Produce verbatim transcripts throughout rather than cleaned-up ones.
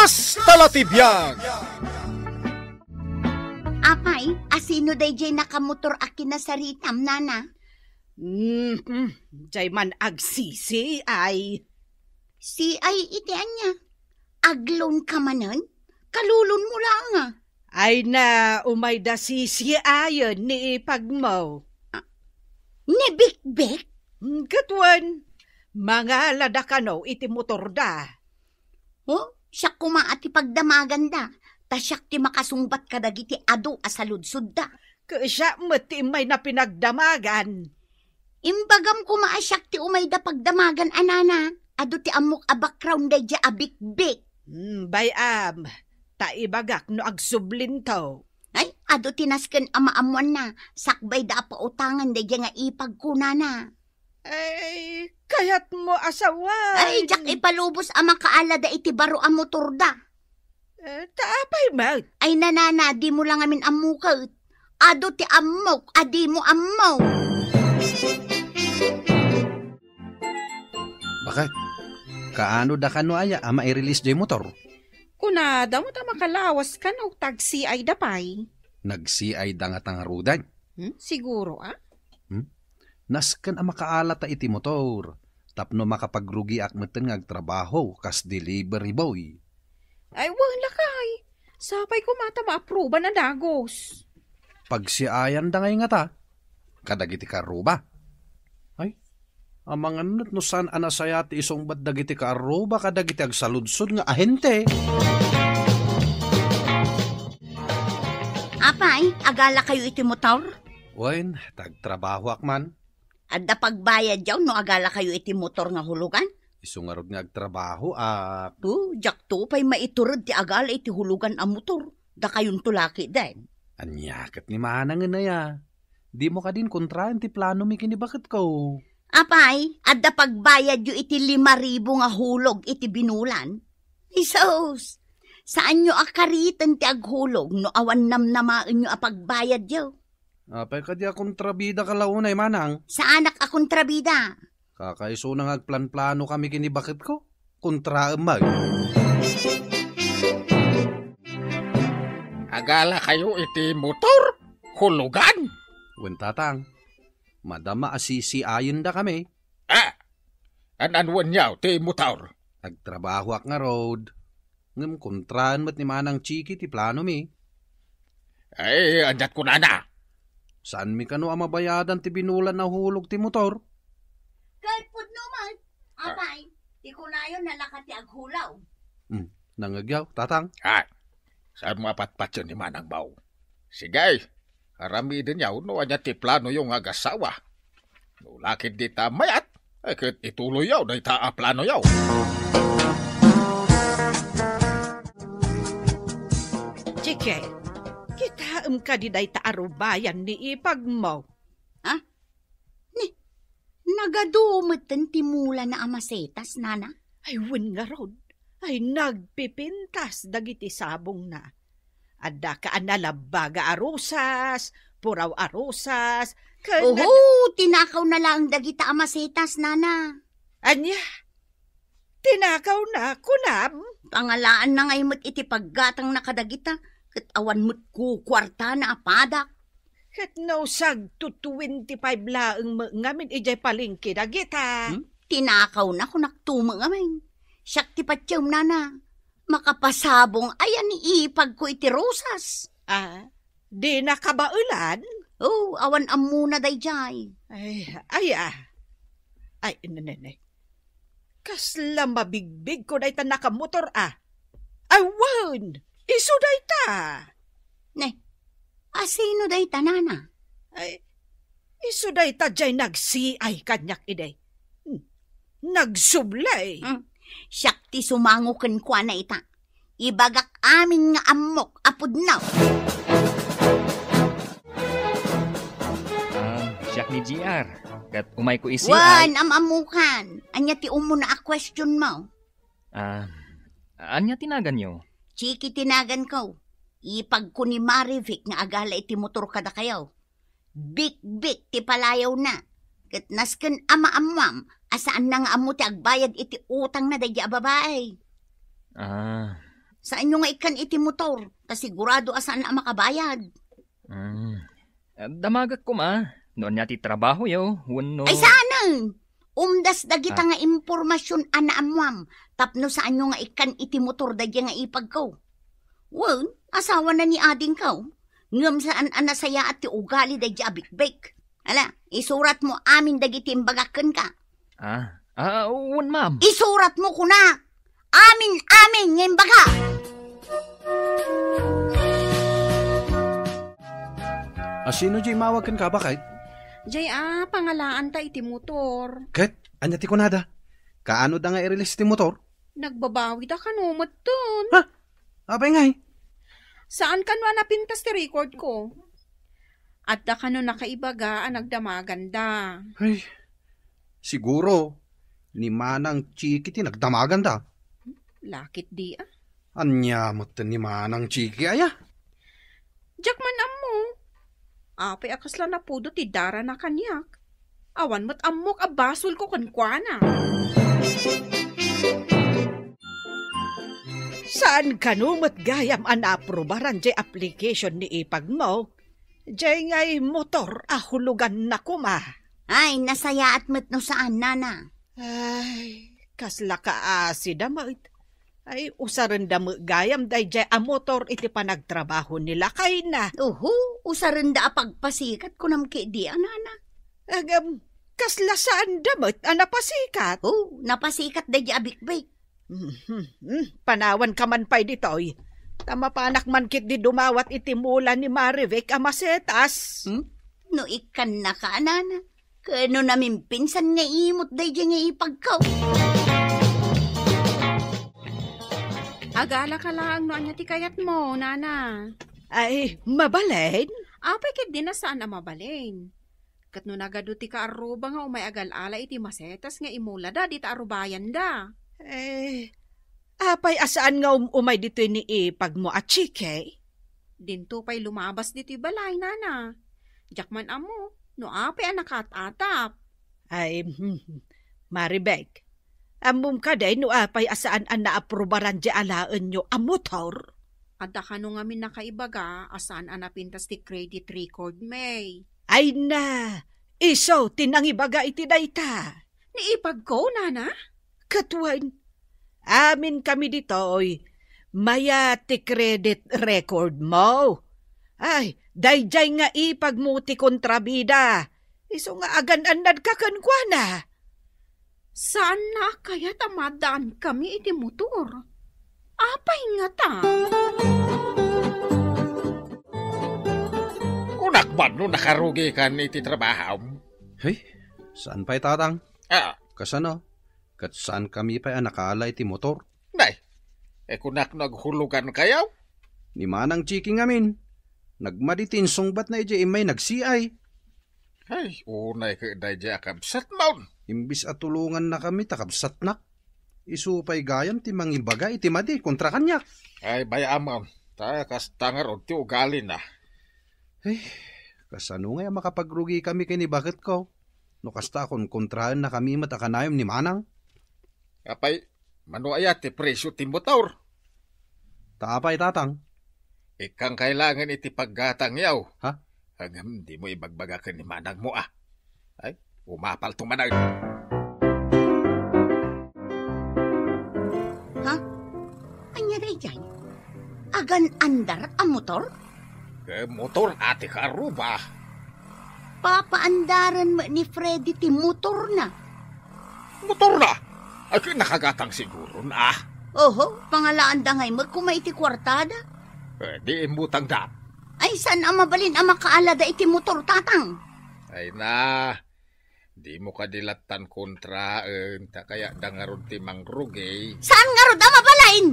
Hasta la ti biag! Apay, asino daydiay nakamotor a kinasaritam, nana? Mm, mm, jay man agsisi ay. Si ay iti ania? Aglon ka manen? Kalulon mo lang, ah. Ay na, umayda sisiayen ni ipagmo. Ah, ni Bikbik? Mm, ket wen, mangalada kano iti motorda. Oh, siak koma a ti pagdamaganda, ta siak ti makasungbat kadagiti adu a saludsodda. Ket siak met ti immay na pinagdamagan. Imbagam koma a siak ti umayda pagdamagan a nana, adu ti ammok a background daydiay a Bikbik. Hmm, bay-am, ta ibagak no agsublinto. Ay, adu ti nasken a maammoanna, sakbayda a pautangan daydiay nga ipag kunana. Ay, kayatmo a sawen. Ay, diak ipalubos a makaalada iti baro a motorda. Eh, ta apay met? Ay, nanana, dimo lang amin ammo ket. Adu ti ammok a dimo ammo. Bakit? Kaano da kano aya a mairelease jay motor? Kunada met a makalawas kano, tagsiayda pay. Nagsiayda ngata ngaruden? Hmm, siguro, ah? Hmm? Nasken a makaalata iti motor, tapno makapagrugiak metten nga agtrabaho kas delivery boy. Ay, wen, lakay. Sapay koma ta maapruban a dagus. Pagsiayanda ngay ngata kadagiti karuba. Ay, amangan met no saan a nasaya ti isungbat dagiti kaarruba kadagiti agsaludsod nga ahente. Apay, agala kayo iti motor? Wen, ta agtrabahoak man. Adda pagbayadyo no agala kayo iti motor nga hulugan? Isu ngarud nga agtrabahoak. Oh, diakto pay maitured ti agala iti hulugan a motor. Dakayonto la ketdin. Ania ket ni manangen aya? Dimo kadin kontraen ti planomi ken ni baketko. Apay, adda pagbayadyo iti lima ribu nga hulog iti binulan? Isus! Saanyo a kariten ti aghulog no awan namnamaenyo a pagbayadyo? Apay kadi a kontrabida ka la unay, manang? Saanak a kontrabida. Kakaisuna nga agplanplano kami ken ni baketko. Kontraem met. Agala kayo iti motor? Hulugan? Wen, tatang. Madama a sisiayenda kami. Ah! An-anuenyo ti motor? Agtrabahoak ngarud. Ngem kontraen met ni Manang Chiki ti planomi. Ay, aniat kunana? Saanmi kano a mabayadan ti binulan a hulog ti motor? Ket pudno met. Ah. Apay, ti kunayo nalaka ti aghulog. Hmm, nangegyaw, tatang? Ah, saan mo apatpatyo ni Manang Bao? Sige, aramidenyo no ania ti planoyo nga agasawa. No lakid dita mayat, ay ket ituloyyo dayta a planoyo. Chike, kitaem kadi dayta a rubayan ni ipagmo? Ha? Ni, nagadu metten ti mulana a masetas, nana? Ay, wen ngarud. Ay, nagpipintas dagiti sabongna. Adda ka a nalabbaga a rosas, puraw a rosas, ken Oho, tinakawna laeng dagita a masetas, nana. Ania? Tinakawna, kunam? Pangalaanna ngay met iti paggatangna kadagita, ket awan met kukuartana a padak. Ket no sagto twenty-five laeng met ngamin idiay palengke dagita. Hmm? Tinakawna, kunakto met ngamin. Siak ti patiem, nana. Makapasabong aya ni ipagko iti rosas? Ah, dina kabaelan? Oh, awan ammona daydiay. Ay, aya. Ay, ne, ne, ne. Kasla mabigbigko dayta nakamotor a. Awan! Isu dayta! Ne, asino dayta, nana? Ay, isu dayta diay nagsiay kaniak idi. Hmm, nagsubli. Hmm, siak ti sumango kenkuana ita. Ibagak amin nga ammok a pudno. Ah, siak ni G R. Ket umayko isi Wan, ay am-ammokan. Ania ti umuna a question mo? Ah, ania ti naganyo? Chiki ti naganko. Ipagko ni Marivic nga agala iti motor kadakayo. Bikbik ti palayawna. Ket nasken a maammoam a saanna nga ammo ti agbayad iti utangna daydiay a babai. Ah, Saanyo nga ikkan iti motor, ta sigurado a saan a makabayad. Mm. Damagek koma, no ania ti trabahoyo, wenno Ay, saanen! Umdas dagita Ah. nga impormasion a naammoam, tapno saanyo nga ikkan iti motor daydiay nga ipagko. Wen, asawana ni adingko, ngem saan a nasayaat ti ugali daydiay a bikbik. Ala, isuratmo amin dagiti imbagak kenka. Ah, ah, wen, ma'am. Isuratmo kunak. Amin, amin nga imbaga. A sino diay imawag kenka, baket? Diay a, pangalaanta iti motor. Ket, ania ti kunada? Kaano da nga irilis ti motor? Nagbabawida kano metten. Ha? Apay ngay? Saan kano a napintas ti record ko? Adda kano nakaibaga a nagdamaganda? Ay, siguro, ni Manang Chiki ti nagdamaganda. Lakit di, ah. Ania metten ni Manang Chiki, aya? Diak man ammo. Apay a kasla napudo ti darana kaniak? Awan met ammok a basolko kenkuana. Saan kano met gayam a naaprubaran diay application ni ipagmo? Diay ngay motor a huluganna koma. Ay, nasayaat met no saan, nana. Ay, kasla kaasida met. Ay, usarenda met gayam daydiay a motor iti panagtrabaho ni lakayna. Uhu, usarenda a pagpasikat, kunam ketdi a nana. Agam, kasla saanda met a napasikat? Oh, napasikat daydiay a bikbik. Mhm, mhm. Panawanka man pay ditoy. Ta mapanak man ketdi dumawat iti mula ni Marivic a masetas. Hmm? No ikkannaka, nana. Ken no namimpinsan nga imot daydiay nga ipagko. Agalaka laeng no ania ti kayatmo, nana. Ay, mabalin? Apay ketdi a saan a mabalin. Ket no nagadu ti kaarruba nga umay agal-ala iti masetas nga imulada dita arubayanda. Eh, apay a saan nga um-umay ditoy ni ipagmo a Chiki? Dinto pay lumabas ditoy balay, nana. Diak man ammo no apay a nakaat-atap. Ay, hmm, Maribek, ammom kadi no apay a saan a naaprubaran di alaenyo a motor? Adda kano ngamin nakaibaga a saan a napintas ti credit record, May. Ay na, isu ti nangibaga iti dayta. Ni ipagko, nana? Ket wen, amin kami ditoy, mayat ti credit record mo. Ay, daydiay nga ipagmo ti kontrabida. Isu nga agan-annadka kenkuana. Saanna a kayat a maaddaanmi iti motor? Apay ngata? Kunak man no nakarugikan iti trabahom. Hey, saan pay, Tatang? Ah. Kasano? Ket saankami pay a nakaala iti motor? Nay, e kunak no aghulugankayo? Ni Manang Chiki ngamin, nagmadi ti insungbatna idiay immay nagsiay. Ay, unay ket daydiay a kabsatmon. Imbis a tulongannakami ta kabsatnak, isu pay gayam ti mangibaga iti madi kontra kaniak. Ay, bay-am, ta kasta ngarud ti ugalina. Ay, kasano ngay a makapagrugikami ken ni baketko? No kasta a konkontraennakami met a kanayon ni Manang. Apay, mano aya ti presio ti motor? Ta apay, Tatang? Ikkan kailangan iti paggatangyo. Ha? Ngem dimo ibagbaga ken ni manangmo, a. Ay, umapalto manen. Ha? Ania daydiay? Agan-andar a motor? Ket motor a ti kaarruba. Papaandaren met ni Freddy ti motorna. Motorna? Ay, ket nakagatang siguron, a. Oho, pangalaanda ngay met koma iti kuartada. E, di imbutangda. Ay, saan a mabalin a makaalada iti motor, Tatang? Ay na, dimo kadi lattan kontraen, ta kayatda ngarud ti mangrugi. Saan ngarud a mabalin?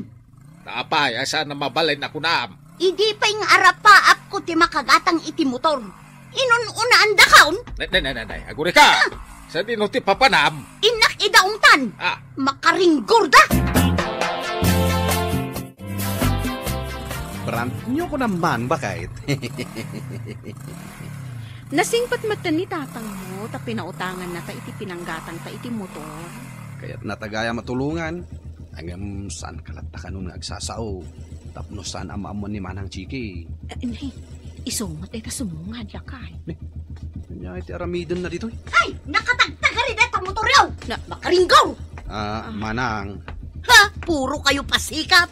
Ta apay a saan a mabalin a kunam? Idi pay nga arapaapko ti makagatang iti motor, inun-unaandakon? Nay, nay, nay, nay, nay, agurika! Ah! Sadino ti papanam? Innak idaongtan! Ah! Makaringgorda! Brand new ko naman, bakit? Nasingpet metten ni tatangmo ta pinautangannata iti pinanggatangta iti motor. Kayatna ta gayam a tulongan. Ngem saan ka latta kanon nga agsasao tapno saan a maammuan ni Manang Chiki. Eh, nay, isu met dayta sumungad, lakay. Ania iti aramidenna ditoy? Ay, nakatagtagari dayta motoryo! Na, makaringgaw! Ah, Manang. Ha? Puro kayo pasikat!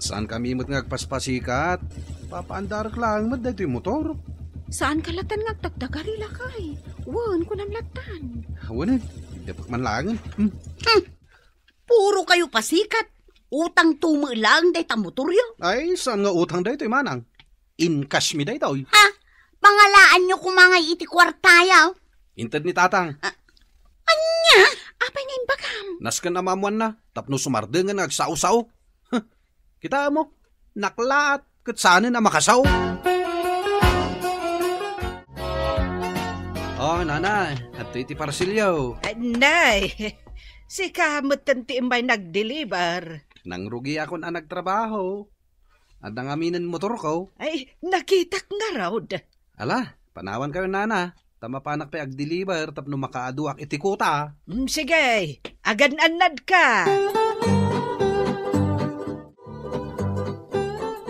Saan kami met nga agpaspasikat? Papaandarek laeng met daytoy motor. Saan ka latan nga agtagtagari, lakay? Wen, kunam latan. Wen, eh. Dapak man laeng. Hmm. Hmm. Puro kayo pasikat. Utang tumo laeng dayta motoryo. Ay, saan nga utang daytoy, Manang? Incash mi daytoy. Ha? Pangalaanyo koma ngay iti kuartayo? Inted ni Tatang. Ah, ania? Apay nga imbagam? Nasken a maammuanna, tapno sumardengen nga agsao-sao. Huh. Kitaem, naklaat ket saanen a makasao. Oh, Nana, adtoy ti parselyo. Ah, nay, sika metten ti immay nagdeliver. Nangrugiakon a nagtrabaho. Adda ngamin motorko. Ay, nakitak ngarud. Ala, panawankayo, Nana, ta mapanak pay agdeliver tapno makaaduak iti kuta. Mm, sige, agan-annadka.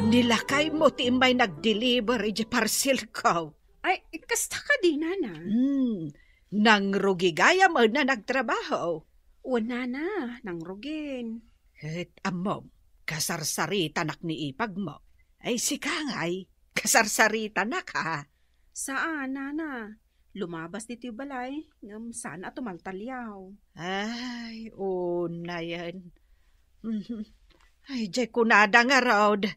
Ni lakaymo ti immay nagdeliver iti parselko. Ay, kasta kadi, Nana? Hmm, nangrugi gayam a nagtrabaho. Wen, Nana, nangrugin. Ket ammom, kasarsaritanak ni ipagmo. Ay, sika ngay, kasarsaritanak, ha? Saan, Nana. Lumabas ditoy balay, ngem saan a tumaltaliaw. Ay, unayen. Ay, diay kunada ngarud,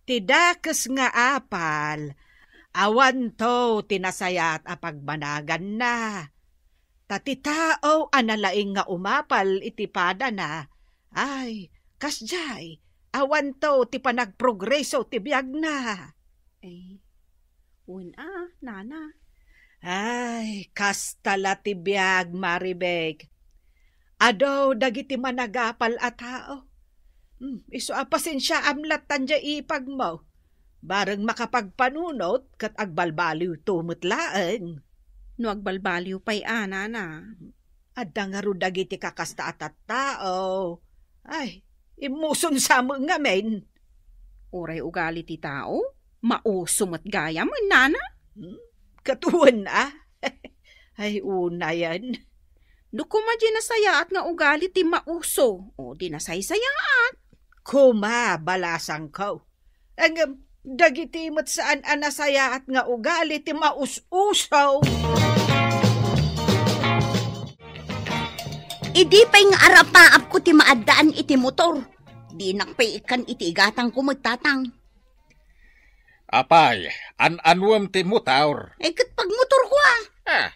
ti dakes nga apal, awanto ti nasayaat a pagbanaganna. Ta ti tao a nalaing nga umapal iti padana, ay, kasdiay, awanto ti panagprogreso ti biagna. Ay, wen a, Nana. Ay, kasta la ti biag, Maribek. Adu dagiti managapal a tao. Hmm, isu a pasensiaam lattan diay ipagmo. Bareng makapagpanunot ket agbalbaliwto met laeng. No agbalbaliw pay a, Nana. Adda ngarud dagiti kakasta a tattao. Ay, immuson sa met ngamin. Uray ugali ti tao, mauso met gayam, Nana. Hmm? Ket wen a? Ay, unayen. No koma di nasayaat nga ugali ti mauso, o di nasaysayaat. Koma, balasangko. Ngem, dagiti met saan a nasayaat nga ugali ti maus-uso. Idi pay nga arapaapko ti maaddaan iti motor, dinak pay ikkan iti igatangko met, Tatang. Apay, an-anuem ti motor? Eh, ket pagmotorko a. Ah,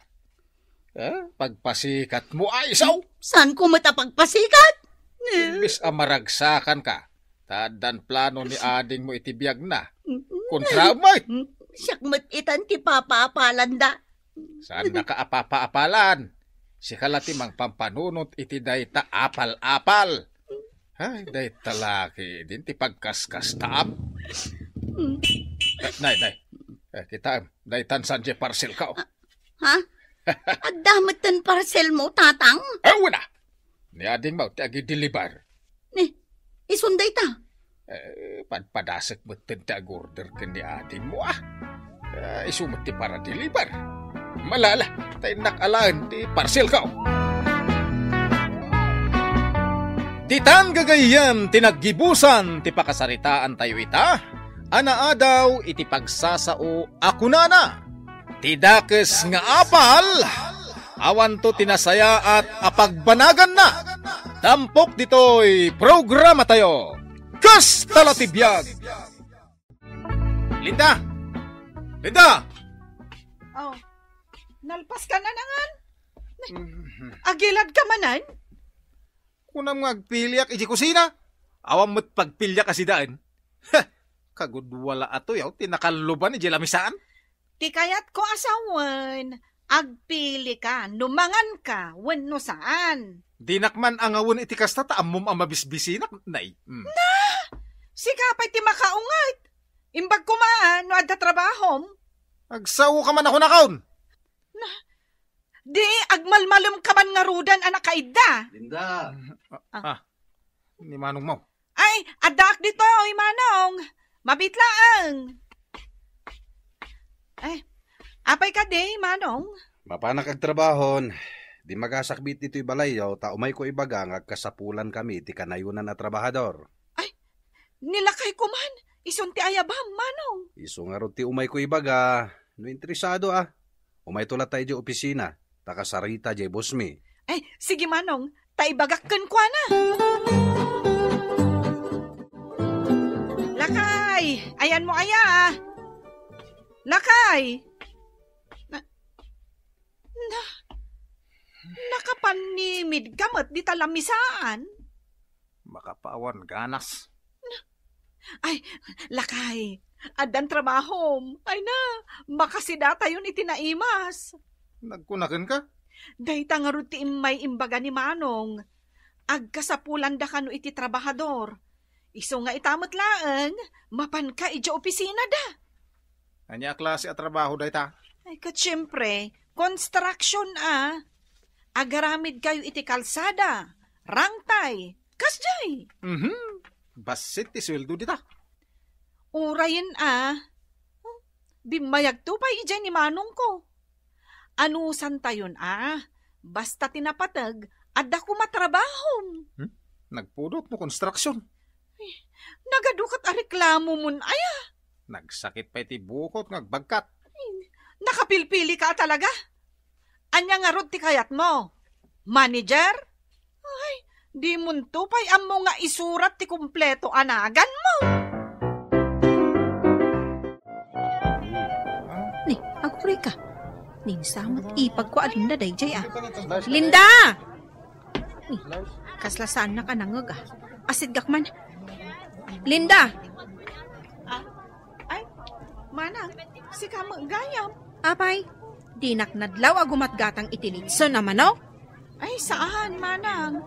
Eh, pagpasikatmo, ay, saw! Saanko met a pagpasikat? Imbes a maragsakanka, ta addan plano ni adingmo iti biagna. Kontra met! Siak met itan ti papaapalanda. Saannaka a papaapalan. Sika la ti mangpampanunot iti dayta apal-apal. Ay, dayta laki, din ti pagkaskastaam. Eh, nay, nay. Eh, kitaem, daytan saan diay parselko. Ha? Adda metten parselmo, Tatang? Awan a! Ni adingmo ti agideliver. Ni, isun dayta? Eh, padpadasek metten ti agorder ken ni adingmo, ah. Eh, isu met ti para-deliver. Malala, ta innak alaen ti parselko. Ditan gagayyem ti naggibusan ti pakasaritaantayo ita, a naadaw iti pagsasao a kunana, ti dakes nga apal, awanto ti nasayaat a pagbanaganna. Tampok ditoy programatayo, Kasta la ti Biag. Linda! Linda! Oh, nalpas ka na nangan? Mhm. Agilad ka manen? Kunam nga agpiliak iti kusina. Awan met pagpiliak a sidaen. Heh, kagudwala a tuyaw ti nakalluban iti lamisaan. Ti kayatko a sawen, agpili ka no mangan ka wenno saan. Dinak man angawen iti kasta ta ammom a mabisbisinak, nay. Hmm. Na! Sika pay ti makaunget. Imbag koma no adda trabahom. Agsao ka man a kunakon. Na, di agmalmalem ka man ngarudan a nakaidda. Linda. Ah. Ah. ni manongmo? Ay, addaak ditoy, Manong. Mabiit laeng. Ay, apay kadi, Manong? Mapanak agtrabahon. Di magasakbit ditoy balayyo, ta umayko ibaga nga agkasapulankami ti kanayonan a trabahador. Ay, ni lakayko man, isun ti ayabam, Manong. Isu ngarud ti umayko ibaga, no interesado a. Umayto latta idiay opisina, ta kasarita diay bossmi. Ay, sige, Manong, ta ibagak kenkuana. Lakay, ayanmo aya? Lakay! Na, na, nakapanimid ka met dita lamisaan? Makapawan ganas. Ay, lakay, addan trabahom. Ay na, makasidatayon iti naimas. Nagkunaken ka? Dayta ngarud ti immay imbaga ni Manong. Agkasapulanda kano iti trabahador. Isu nga ita met laeng, mapanka idiay opisinada. Ania a klase a trabaho dayta? Ay, ket siempre, construction a. Agaramid kayo iti kalsada, rangtay, kasjay. Mhm. Bassit ti sueldo dita. Urayen a. Bimmayagto pay idiay ni manongko. Anusantayon a. Basta ti napateg, adda koma trabahom. Hmm? Nagpudot no construction? Ay, nagadu ket a reklamomon aya? Nagsakit pay ti bukot nga agbagkat. Ay, nakapilpili ka talaga? Ania ngarud ti kayatmo? Manager? Ay, dimonto pay ammo nga isurat ti kompleto a naganmo. Ni, aguray ka. Ninsamet ipagko a Linda daydiay a. Linda! Ni, kasla saannak a nangngeg a. Asidgak man. Linda! Ah, ay, manang, sika met gayam. Apay, dinak nadlaw a gumatgatang iti litson a manok? Ay, saan, manang.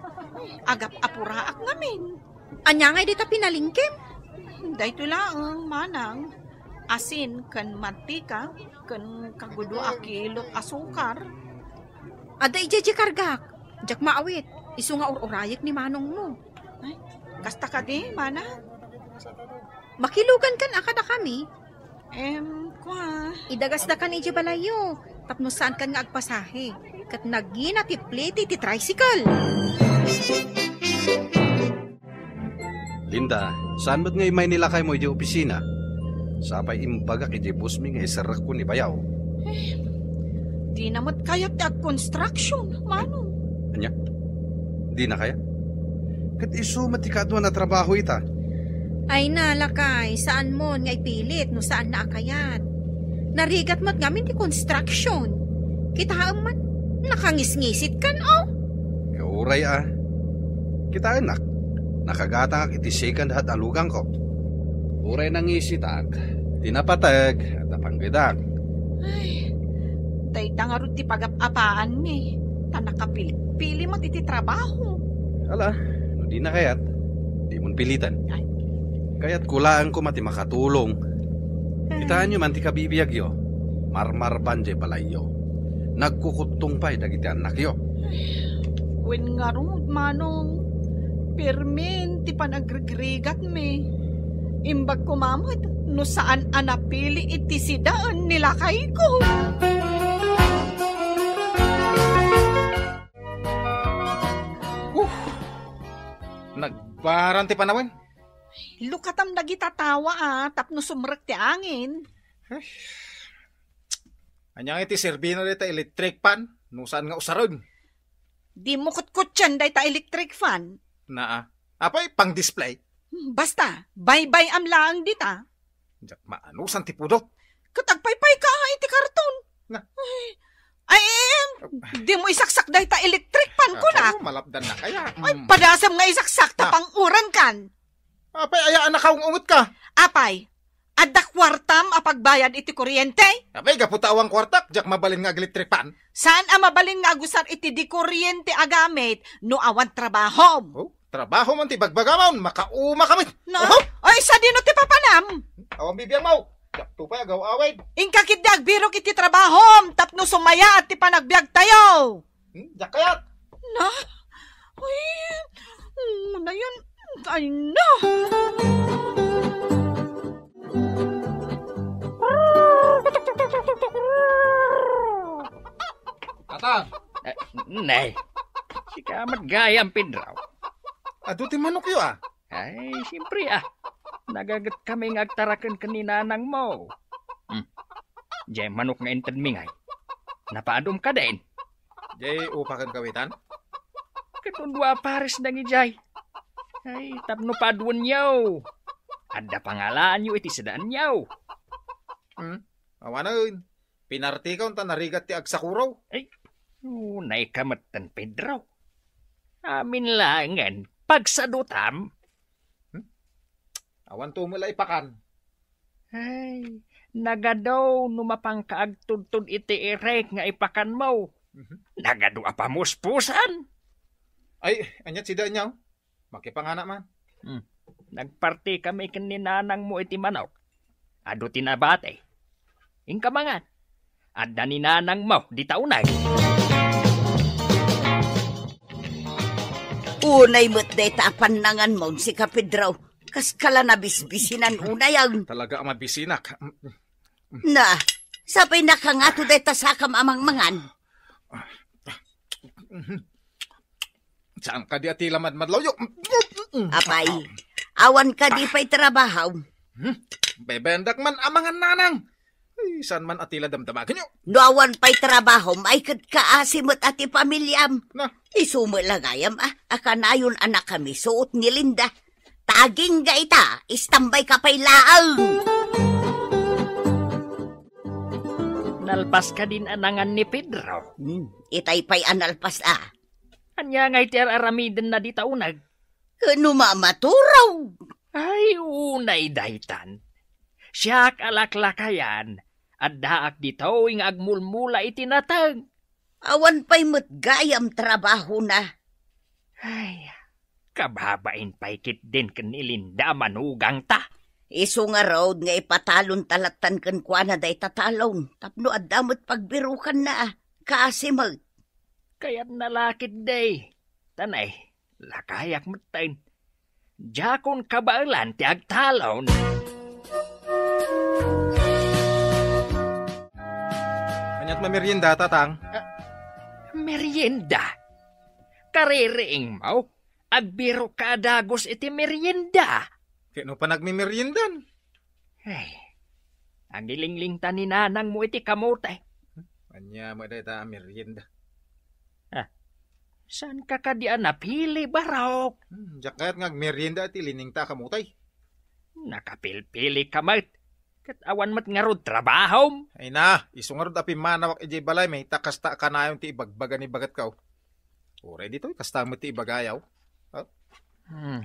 Agap-apuraak ngamin. Ania ngay dita pinalingkem? Daytoy laeng, manang. Asin ken mantika ken kagudua a kilot asukar. Adda idiay kargak. Diak maawit. Isu nga ur-urayek ni manongmo. Ay, kasta kadi, manang? Makilugan kan a kadakami. Em, kua. Idagasda kan idiay balayyo, tapno saankan nga agpasahe. Ket nagina ti plete ti tricycle. Linda, saan met nga immay ni lakaymo idiay opisina? Sapay imbagak idiay bossmi nga iserrekko ni bayaw. Eh, dina met kayat ti agconstruction, manong. Ania? Dina kayat? Ket isu met ti kaaduan a trabaho ita. Ay na, lakay, saanmon nga ipilit no saanna a kayat. Narigat met ngamin ti construction. Kitaem man, nakangisngisitkan, o. Kauray a. Kitaennak, nakagatangak iti second hand a lugangko. Uray nangisitak, ti napateg, adda panggedak. Ay, dayta ngarud ti pagap-apaanmi, ta nakapilpili met iti trabaho. Ala, no dina kayat, dimon piliten. Ay. Kayatko laeng koma ti makatulong. Ay. Kitaenyo man ti kabibiagyo, marmarban diay balayyo. Nagkukuttong pay dagiti annakyo. Wen ngarud, manong, pirmin ti panagrigrigatmi. Imbag koma met no saan a napili iti sidaen ni lakayko. Uh, nagbaran ti panawen. Lukatam dagita tawa a tapno sumrek ti angin. Ay. Ania nga iti serbina dayta electric fan? No saan nga usaren? Dimo kutkutsien dayta electric fan. Naa. Apay, pang display? Hmm, basta, baybay-am laeng dita. Diak maanusan ti pudot. Ket agpaypay ka iti karton. Na. Ay, ay, em, dimo isaksak dayta electric fan, ah, kunak. Malapdan na kaya. Ay, mm, padasem nga isaksak ta pang-uran kan. Apay, aya a nakaung-unget ka? Apay, adda kuartam a pagbayad iti kuryente? Apay, gapu ta awan kuartak, diak mabalin nga ag-electric fan. Saan a mabalin nga agusar iti di kuryente a gamit no awan trabahom? Oh, trabaho man ti bagbagamon, makauma kami. Na? Oho! Ay, sadino ti papanam? Awan bibiangmo. Diakto pay agaw-awid. Inka ketdi agbirok iti trabahom tapno sumayaat ti panagbiagtayo. Hmm, diak kayat. Na? Uy, mm, na yun. Ay, na! Tatang! Eh, nay, sika met gayam, Pedro. Adu ti manokyo, a. Ay, siyempre, a. Nagaget kami nga agtaraken ken ni nanangmo. Hmm. Diay manok nga intedmi ngay. Napaadum kadin? Diay upaken kawitan? Ket dua a pares dagijay. Ay, tapno paduenyo. Adda pangalaanyo iti sadaanyo. Hmm? Awanen. Pinartikon ta narigat ti agsakuraw. Ay, unay ka metten, Pedro. Amin laengen, pagsadutam. Hmm? Awan to met la ipakan. Ay, nagadu no mapanka agtudtod iti irek nga ipakanmo. Mhm. Nagadu a pamuspusan. Ay, ania ti sadaanyo? Makipangana man. Hmm. Nagparti kami ken ni nanangmo iti manok. Adu ti nabati. Inka mangan. Adda ni nanangmo dita uneg. Unay met dayta a pannanganmo, sika Pedro. Kaska la nabisbisinan unay, a. Talaga a mabisinak. Na, sapay nakangato dayta sakam a mangmangan. Saan kadi a ti la madmadlawyo? Apay, awan kadi pay trabaho? Hmm? Bebendak man a mangan, nanang. Ay, saan man a ti la damdamagenyo? No awan pay trabaho, ay ket kaasi met a ti pamiliam. Na. Isu met la gayam, a, a kanayon a nakamisuot ni Linda. Ta agingga ita, istambay ka pay laeng. Nalpas kadin a nangan ni Pedro? Hmm, itay pay a nalpas, a. Ania ngay ti ar-aramidenna dita uneg? Ket no mamaturaw. Ay, unay daytan. Siak a laklakayan, addaak ditoy nga agmulmula iti nateng. Awan pay met gayam trabahona. Ay, kababain pay ketdin ken ni Linda a manugangta. Isu ngarud nga ipatalonta lattan kenkuana dayta talon tapno adda met pagbirukanna, a, kaasi met. Kayatna la ketdi. Tanay, lakayak metten. Diakon kabaelan ti agtalon. Aniat mamerienda, tatang? Ah, merienda? Kaririingmo, agbirok ka a dagus iti merienda. Ket no panagmemeriendan? Ay, agilinglingta ni nanangmo iti kamote. Ania met dayta a merienda? Ah, saan ka kadi a napili, Barok? Hmm, diak kayat nga agmerienda iti liningta a kamote. Nakapilpili ka met. Ket awan met ngarud trabahom? Ay na, isu ngarud a pimmanawak idiay balaymi ta kasta a kanayon ti ibagbaga ni bagetko. Uray ditoy, kasta met ti ibagayo. Ha? Hmm.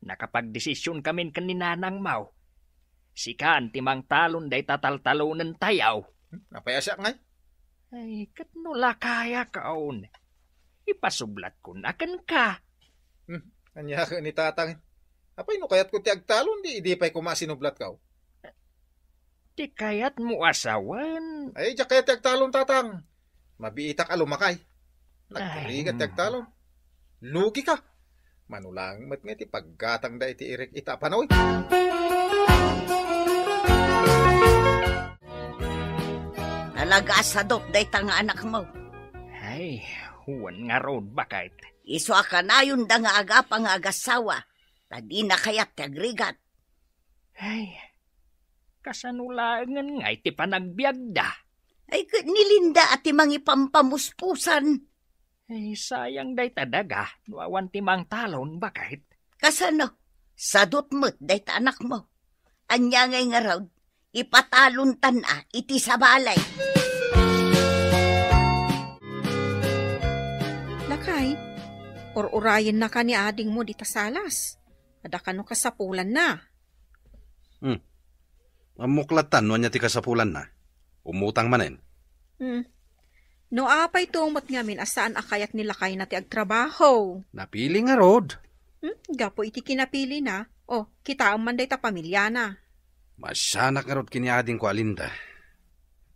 Nakapagdesision kamin ken ni nanangmo. Sikan ti mangtalon dayta taltalonentayo. Hmm? Apay a siak ngay? Ay, ket no lakayakon, ipasublatkon a kenka. Hmm, ania ket ni tatang? Apay no kayatko ti agtalon, di idi pay koma sinublatko? Ti kayatmo a sawen? Ay, diak kayat ti agtalon, tatang. Mabiitak a lumakay. Nagrigat ti agtalon. Lugika. Mano laeng met nga iti paggatangda iti irek ita a panawen. Talaga a sadot dayta nga anakmo. Ay, wen ngarud, baket. Isu a kanayonda nga agapa nga agassawa, ta dina kayat ti agrigat. Ay, kasano laengen ngay ti panagbiagda? Ay, ket ni Linda a ti mangipampamuspusan. Ay, sayang dayta daga no awan ti mangtalon, baket. Kasano? Sadot met dayta anakmo. Ania ngay ngarud? Ipatalontan a iti sabali. Lakay, ur-urayennaka ni adingmo dita salas. Adda kano kasapulanna. Hmm. Ammok lattan no ania ti kasapulanna. Umutang manen. Hmm. No apay to met ngamin a saan a kayat ni lakayna ti agtrabaho? Napili ngarud. Hmm? Gapu iti kinapilina. O, kitaem man dayta pamiliana. Masanak ngarud ken ni adingko a Linda.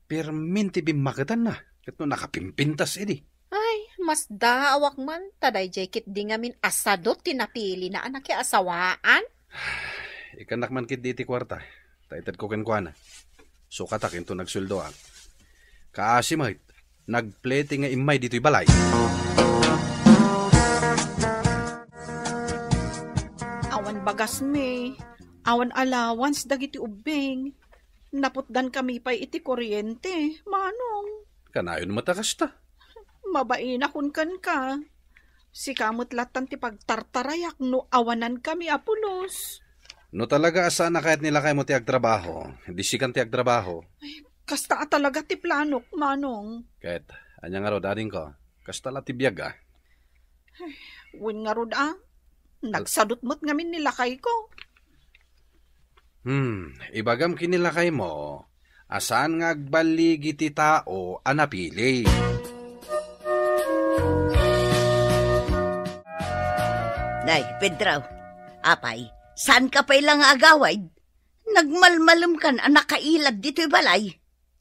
Permin ti bimmaketanna. Ket no nakapimpintas idi. Ay, Masdaawak man ta daydiay ketdi ngamin a sadut ti napilina a nakiasawaan. Ikkannak man ketdi iti kuarta, ta itedko kenkuana. Sukatak inton agsueldoak. Kaasi met, nagplete nga immay ditoy balay. Awan bagasmi, awan allowance dagiti ubbing. Naputdankami pay iti kuryente, Manong. Kanayon met a kasta. Mabainakon kenka. Sika met lattan ti pagtartarayak no awanankami a pulos. No talaga a saan a kayat ni lakaymo ti agtrabaho, di sikan ti agtrabaho. Kasta a talaga ti planok, Manong. Ket, ania ngarud, adingko? Kasta la ti biag, a. Wen ngarud, a. Nagsadut met ngamin ni lakayko. Hmm, ibagam ken ni lakaymo a saan nga agballigi ti tao a napili. Nay, Pedro, apay, saanka pay la nga agawid? Nagmalmalemkan a nakailad ditoy balay.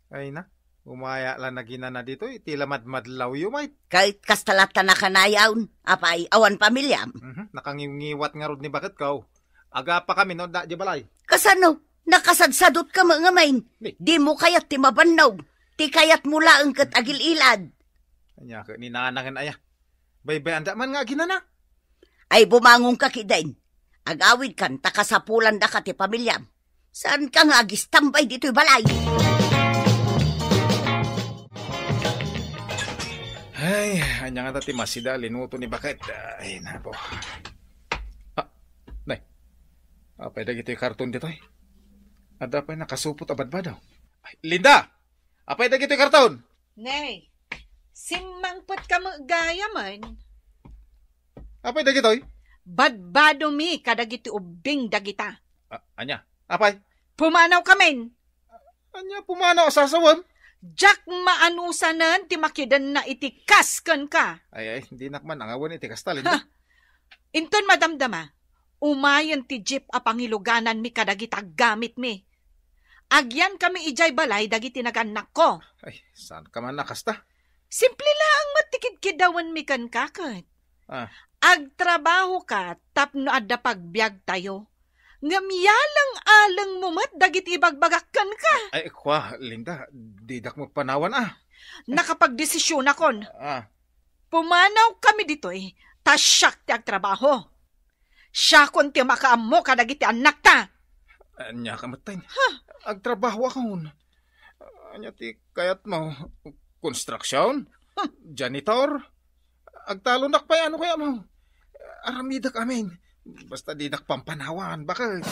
Ay na, umaya la naginana ditoy, ti la madmadlawyo met. Ket kasta latta nakanayon, apay, awan pamiliam? Mhm, nakangiwngiwat ngarud ni baketko. Agapakami no adda idiay balay. Kasano? Nakasadsadut ka met ngamin. Ni? Dimo kayat ti mabannog. Ti kayatmo laeng ket agil-ilad. Ania ket ni nanangen aya? Baybay-anda man nga aginana. Ay, bumangonka ketdin. Agawidkan ta kasapulandaka ti pamiliam. Saanka nga agistambay ditoy balay? Ay, ania ngata ti masida a linuto ni baket? Ay, nako. Ah, nay. Apay dagitoy karton ditoy? Adda pay nakasupot a badbado. Ay, Linda! Apay dagitoy karton? Nay, simmangpetka met gayamen. Apay dagitoy? Badbadomi kadagiti ubbing dagita. Ah, ania? Apay? Pumanawkamin. Ania pumanaw a sasawem? Diak maanusanen ti makidenna iti kas kenka. Ay, ay, dinak man angawen iti kasta, Linda. Ha! Inton madamdama, umayen ti jeep a pangilugananmi kadagiti aggamitmi. Agyankami idiay balay dagiti nagannakko. Ay, saanka man a kasta? Simple laeng met ti kidkidawenmi kenka ket. Ah. Agtrabahoka tapno adda pagbiagtayo. Ngem yaleng-alengmo met dagiti ibagbagak kenka. Ay, kua, Linda, didak met panawan, a. Nakapagdesisionakon. Ah. Pumanawkami ditoy, ta siak ti agtrabaho. Siakon ti makaammo kadagiti annakta. Ania ka met, tay? Ha? Agtrabahoakon. Ania ti kayatmo? Konstruksion? Huh. Janitor? Agtalonak pay, ano kayatmo? Aramidek amin. Basta didak pampanawan, baket.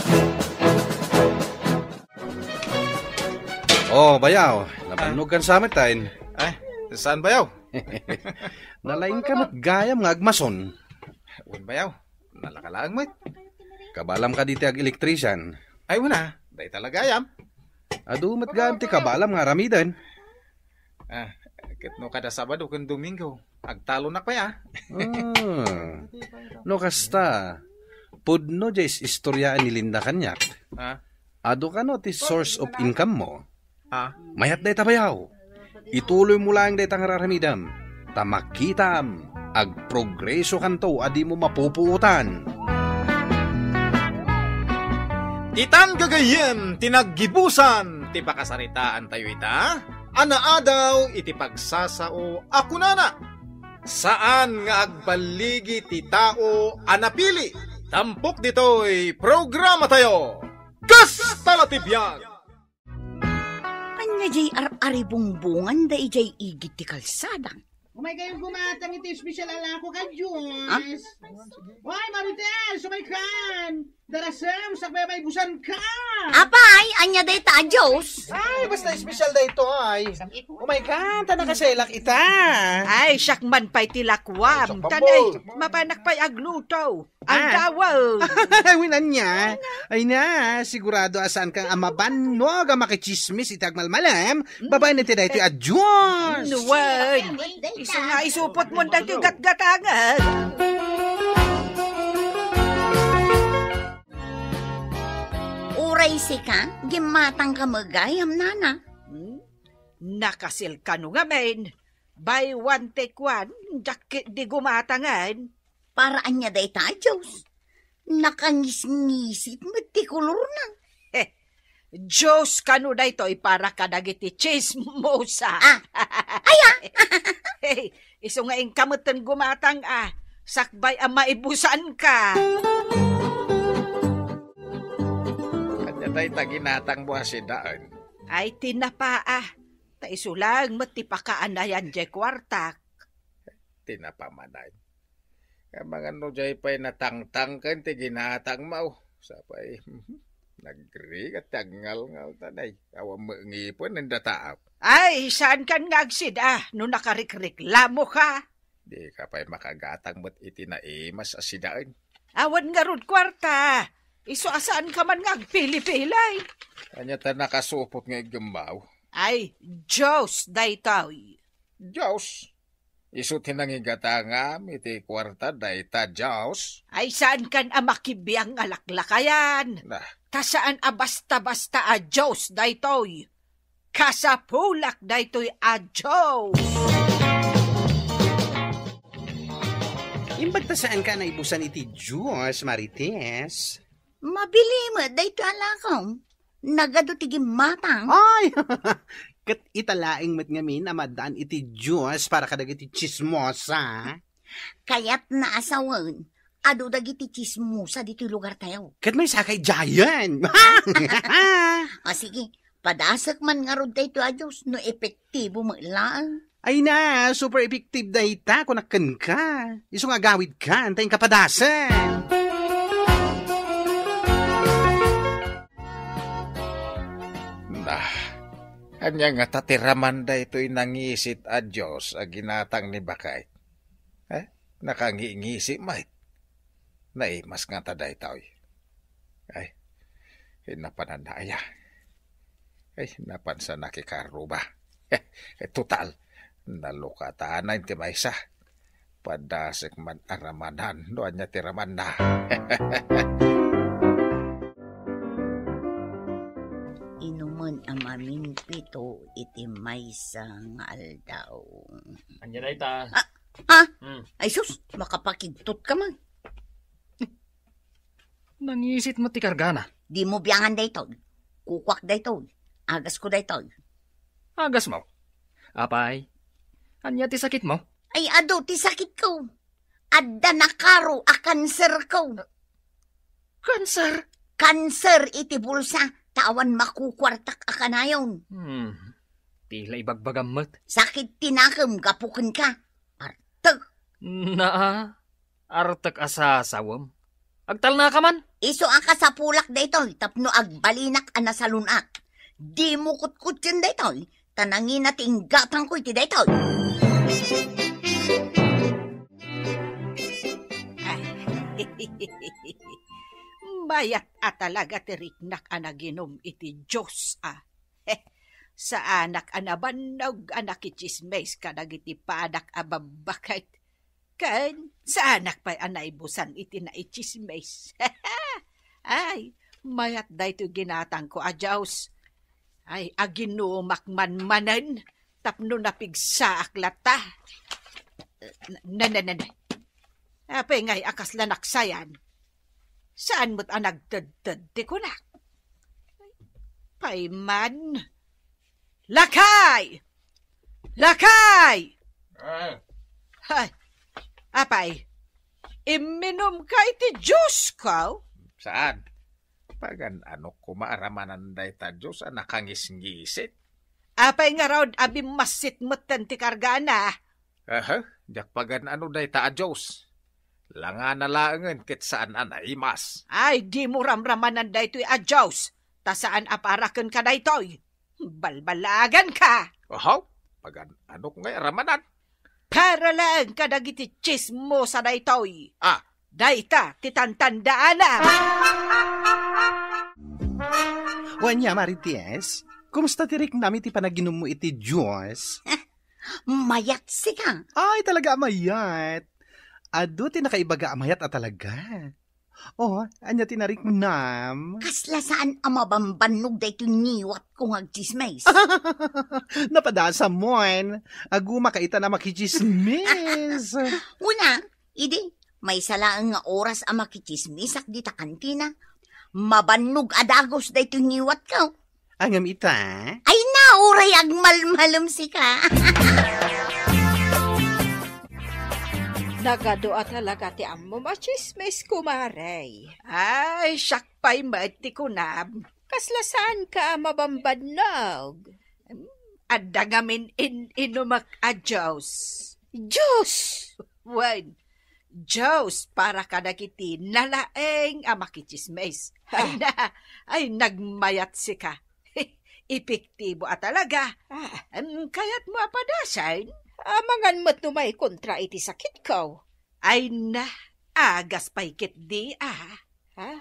Oh, bayaw. Nabannogkan sa met, tay. Ay, saan, bayaw? Nalaingka met gayam nga agmason. Wen, bayaw. Nalaka laeng met. Kabalam kadi ti ag-electrician? Ay, wen a, dayta la gayam. Adu met gayam ti kabalam nga aramiden. Ah, ket no kada Sabado ken Domingo, agtalonak pay, a. Ah. No kasta, pudno diay is-istoriaan ni Linda kaniak. Ah. Adu kano ti source of income mo? Ah. Mayat dayta, bayaw. Ituloymo laeng dayta nga ar-aramidem, ta makitam, agprogresokanto a dimo mapupuotan. Ditan gagayyem ti naggibusan ti pakasaritaantayo ita a naadaw iti pagsasao a kunana, saan nga agballigi ti tao a napili. Tampok ditoy programatayo. Kasta la ti biag! Ania jay ar-aribungbungan da idiay igid ti kalsada? Umay kayo gumatang iti espesyal a lako ka, Diyos. Ah? Why, Marites? Umay kan! Darasem, sakbay may busan ka! Apay, ania dayta a Diyos? Ay, basta espesyal dayto, ay. Umay kan, ta nakaselak ita. Ay, siak man pay ti lakuam. Ay, siak man, tanay, boy. Mapanak pay agluto. Ang Ah. Tawag. Ay, winannya. Ay na, sigurado a saan kang a mabannog a makichismis iti agmalmalem, babaen iti daytoy a Diyos. Nuwan. Isu nga isupot mo daytoy gatgatangan. Uray sika, gimmatang ka met gayam, nana. Hmm? Nakasil ka no ngamin. Buy one, take one, diak ketdi gumatangen. Para ania dayta a juice? Nakangisngisit met ti kolorna. Heh, juice kano daytoy para kadagiti chismosa. Ah, aya? Hey, isu nga inka metten gumatang a, sakbay a maibusanka. Ania dayta ginatangmo a sidaen? Ay, tinapa a. Ta isu laeng met ti pakaanayan diay kuartak. Tinapa manen. Amangan no diay pay natangtang ken ti ginatangmo. Sapay, nagrigat ti agngalngal ta nay. Awan met ngipen nen dataak. Ay, saankan nga agsida no nakarikreklamoka? Dika pay makagatang met iti naimas a sidaen. Awan ngarud kuarta. Isu a saanka man nga agpilipilay. Ania ta nakasupot nga iggemmaw? Ay, Dios daytoy. Dios? Isu ti nangigatangam iti kuarta dayta Dios? Ay, saankan a makibiang nga laklakayan. Nah. Ta saan a basta-basta a Dios daytoy. Kasapulak daytoy a Dios. Imbag ta saanka a naibusan iti Dios, Marites. Mabilin met daytoy a lakaw. Nagadu ti gimmatang. Ay! Ket ita laeng met ngamin a maaddaan iti Dios para kadagiti chismosa. Kayatna a sawen, adu dagiti chismosa ditoy lugartayo. Ket maysakay diayen. O sige, padasek man ngarud daytoy a Dios no epektibo met laeng. Ay na, super effective dayta, kunak kenka. Isu nga agawidkan, ta inka padasek. Nah, ania ngata ti raman daytoy nangisit a Dios a ginatang ni Bakay? Eh, nakangingisi met. Naimas ngata daytoy. Ay, napananna aya. Ay, napansa nakikaruba. Total, nalukatana ti maysa. Padasek man a ramanan no ania ti ramanna. Inumen a maminpito iti maysa nga aldaw. Ania dayta? Ah, ah! Hmm. Ay sus, makapakigtot ka man. Nangisit met ti kargana. Dimo biangan daytoy. Kukuak daytoy. Agasko daytoy. Agasmo? Apay, ania ti sakitmo? Ay, adu ti sakitko. Adda nakaro a kanserko. Kanser? Kanser iti bulsa, ta awan makukuartak a kanayon. Hmm. Ti la ibagbagam met. Sakit ti nakem gapu kenka. Artek. Naa, artek a sasawem. Agtalnaka man. Isu a kasapulak daytoy tapno agbalinak a nasalun-ak. Dimo kutkutien daytoy, ta nangina ti inggatangko iti daytoy. Ay, mayat a talaga ti riknak a naginum iti Dios a. Saanak a nabannog a nakitsismis kadagiti padak a babbaket. Ken saanak pay a naibusan iti naitsismis. Ay, mayat daytoy ginatangko a Dios. Ay, aginumak man manen tapno napigsaak latta. Ne, ne, ne, ne. Apay ngay a kasla naksayan? Saan met a nagtedted ti kunak? Pay man. Lakay! Lakay! Ah. Ay, apay, imminumka iti juice ko? Saan? Pagan-anok koma a ramanan dayta juice a nakangisngisit. Apay ngarud a bimmassit metten ti kargana? Aha, diak pagan-ano dayta a juice. Langana laengen ket saan a naimas. Ay, dimo ramramanan daytoy a juice, ta saan a para kenka daytoy. Balbalaganka! Ahaw, pagan-anok ngay a ramanan? Para laeng kadagiti tsismosa daytoy. Ah. Dayta ti tantandaanam. Wania, Marites? Kumusta ti riknam iti panaginummo iti juice? Mayat sika. Ay, talaga a mayat. Adu ti nakaibaga a mayat a talaga. Oh, ania ti nariknam? Kasla saan a mabambannog daytoy ngiwatko nga agtsismis. Napadasam, Mon. Agumaka ita a makitsismis. Una, idi, maysa laeng nga oras a makitsismisak dita kantina. Mabannog a dagus daytoy ngiwatko. Ngem ita? Ay na, uray agmalmalem sika. Nagadu a talaga ti ammom a tsismis, kumare. Ay, siak pay met ti kunam. Kasla saanka a mabambannog? Adda ngamin in-inumek a juice. Juice? Wen, Dios, para kadagiti nalaeng a makitsismis. Ay na, ay, nagmayat sika. Epektibo a talaga. Ah. Em, kayatmo a padasen? Amangan met no maikontra iti sakitko. Ay na, agas pay ketdi, ah. Ha?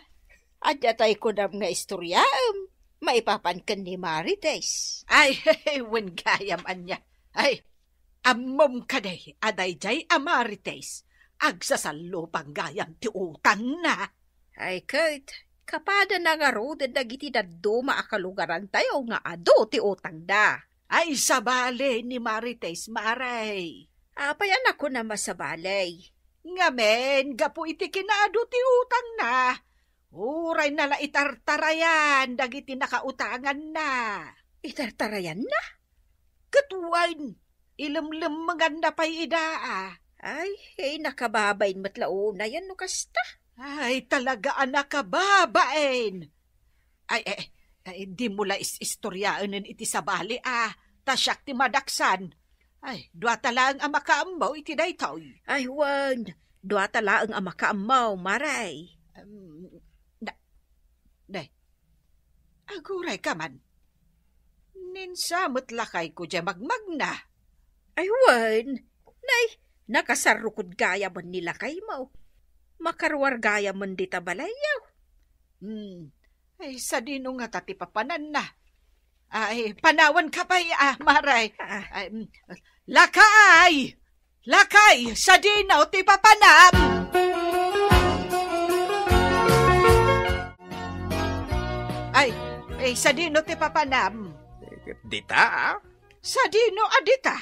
Adda tay kunam nga istoryaem? Maipapan ken ni Marites. Ay, wen gayam ania. Ay, ammom kadi a daydiay a Marites, agsasallupang gayam ti utangna. Ay ket, kapadanna ngaruden dagiti dadduma a kalugarantayo nga adu ti utangda. Ay, sabali ni Marites, Mare. Apay a nakunam a sabali? Ngamin, gapu iti kinaadu ti utangna, uray na la itartarayan dagiti nakautanganna. Itartarayanna? Ket wen, ilemlemmenganna pay ida, a. Ay, eh, nakababain met la unayen no kasta. Ay, talaga a nakababain. Ay, eh, eh, dimo la is-istoryaenen iti sabali, a, ta siak ti madaksan. Ay, duata laeng a makaammo iti daytoy. Ay, wen, duata laeng a makaammo, Mare. Em, na, ne, agurayka man. Ninsa met lakayko diay magmagna. Ay, wen, nay, nakasarrukod gayamen ni lakaymo. Makaruar gayamen dita balayyo. Hmm. Ay, sadino ngata ti papananna? Ay, panawanka pay, a, Mare. Ah. Ay, mm, lakay! Lakay, sadino ti papanam? Ay, ay, sadino ti papanam? Dita, a? Sadino a dita?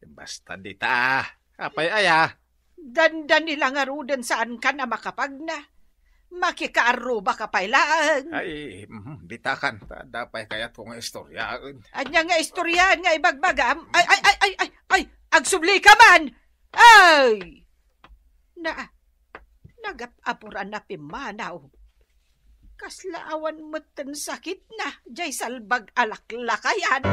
Basta dita, a. Apay aya? Dandani la ngaruden saankan a makapagna. Makikaarrubaka pay laeng. Ay, mhm, ditakan. Ta adda pay kayatko nga istoryaen. Ania nga istoryaen nga ibagbagam? Ay, ay, ay, ay, ay, ay, agsublika man! Ay! Na, nagap-apuran a pimmanaw. Kasla awan metten sakitna, diay salbag a laklakayan.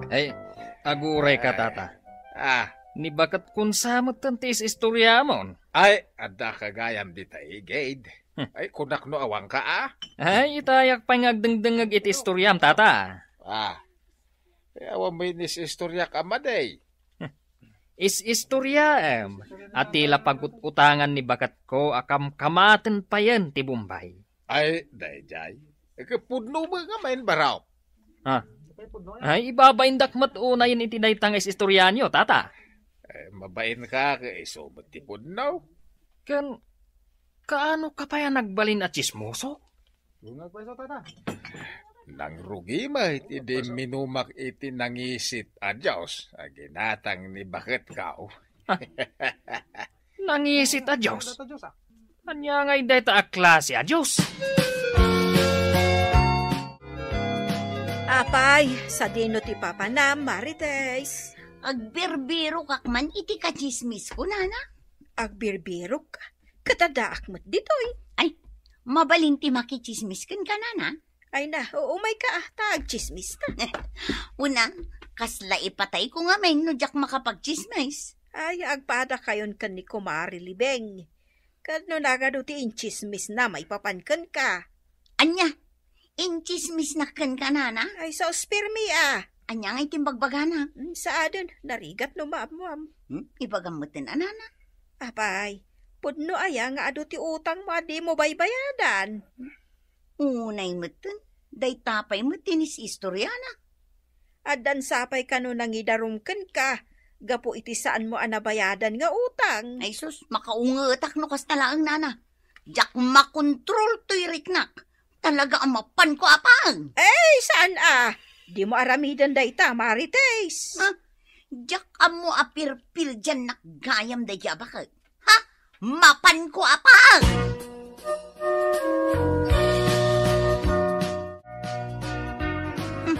Ay, agurayka, tata. Ah. Ni baket kunsa metten ti is-istoriamon? Ay, adda ka gayam dita igid. Hmm. Ay, kunak no awanka, a? Ay, itayak pay nga agdengdengngeg iti istoriam, tata. Ah. Ay, awan met ni is-istoriak a madi. Is-istoriaem a ti la pagut-utangan ni baketko a kamkamaten payen ti Bombay. Ay, daydiay. Ket pudno met nga main barok. Ha? Ay, ibabaindak met unayen iti dayta nga is-istorianyo, tata. Eh, mabainka, ket isu met ti pudno. Ken, kaano ka pay a nagbalin a tsismoso? Nangrugi met idi imminumak iti nangisit a Dios a ginatang ni baketko. Ah, nangisit a Dios? Ania ngay dayta a klase a Dios? Apay, sadino ti papanam, Marites? Agbirbirokak man iti katsismisko, nana. Agbirbirok? Ket addaak met ditoy. Ay, mabalin ti makitsismis kenka, nana? Ay na, umayka, a, ta agtsismista. Una, kasla ipatayko ngamin no diak makapagtsismis. Ay, agpadakayon ken ni Kumare Libeng. Ket no nagadu ti intsismisna maipapan kenka. Ania? Intsismisna kenka, nana? Ay, sus, pirmi, a. Ania ngay ti imbagbagana? Hmm, saaden, narigat no maammoam. Hmm? Ibagam metten a, nana. Apay, pudno aya nga adu ti utangmo a dimo baybayadan? Unay metten, dayta pay met ti is-istoriana. Addan sapay kano nangidarum kenka, gapu iti saanmo a nabayadan nga utang. Ay sus, makaungetak no kasta laeng, nana. Diak makontrol toy riknak. Talaga a mapanko a paeng. Ay, saan a? Dimo aramiden dayta, Marites. Ha? Diak ammo a pirpirdiannak gayam daydi a baket. Ha? Mapanko a paeng. Hmm.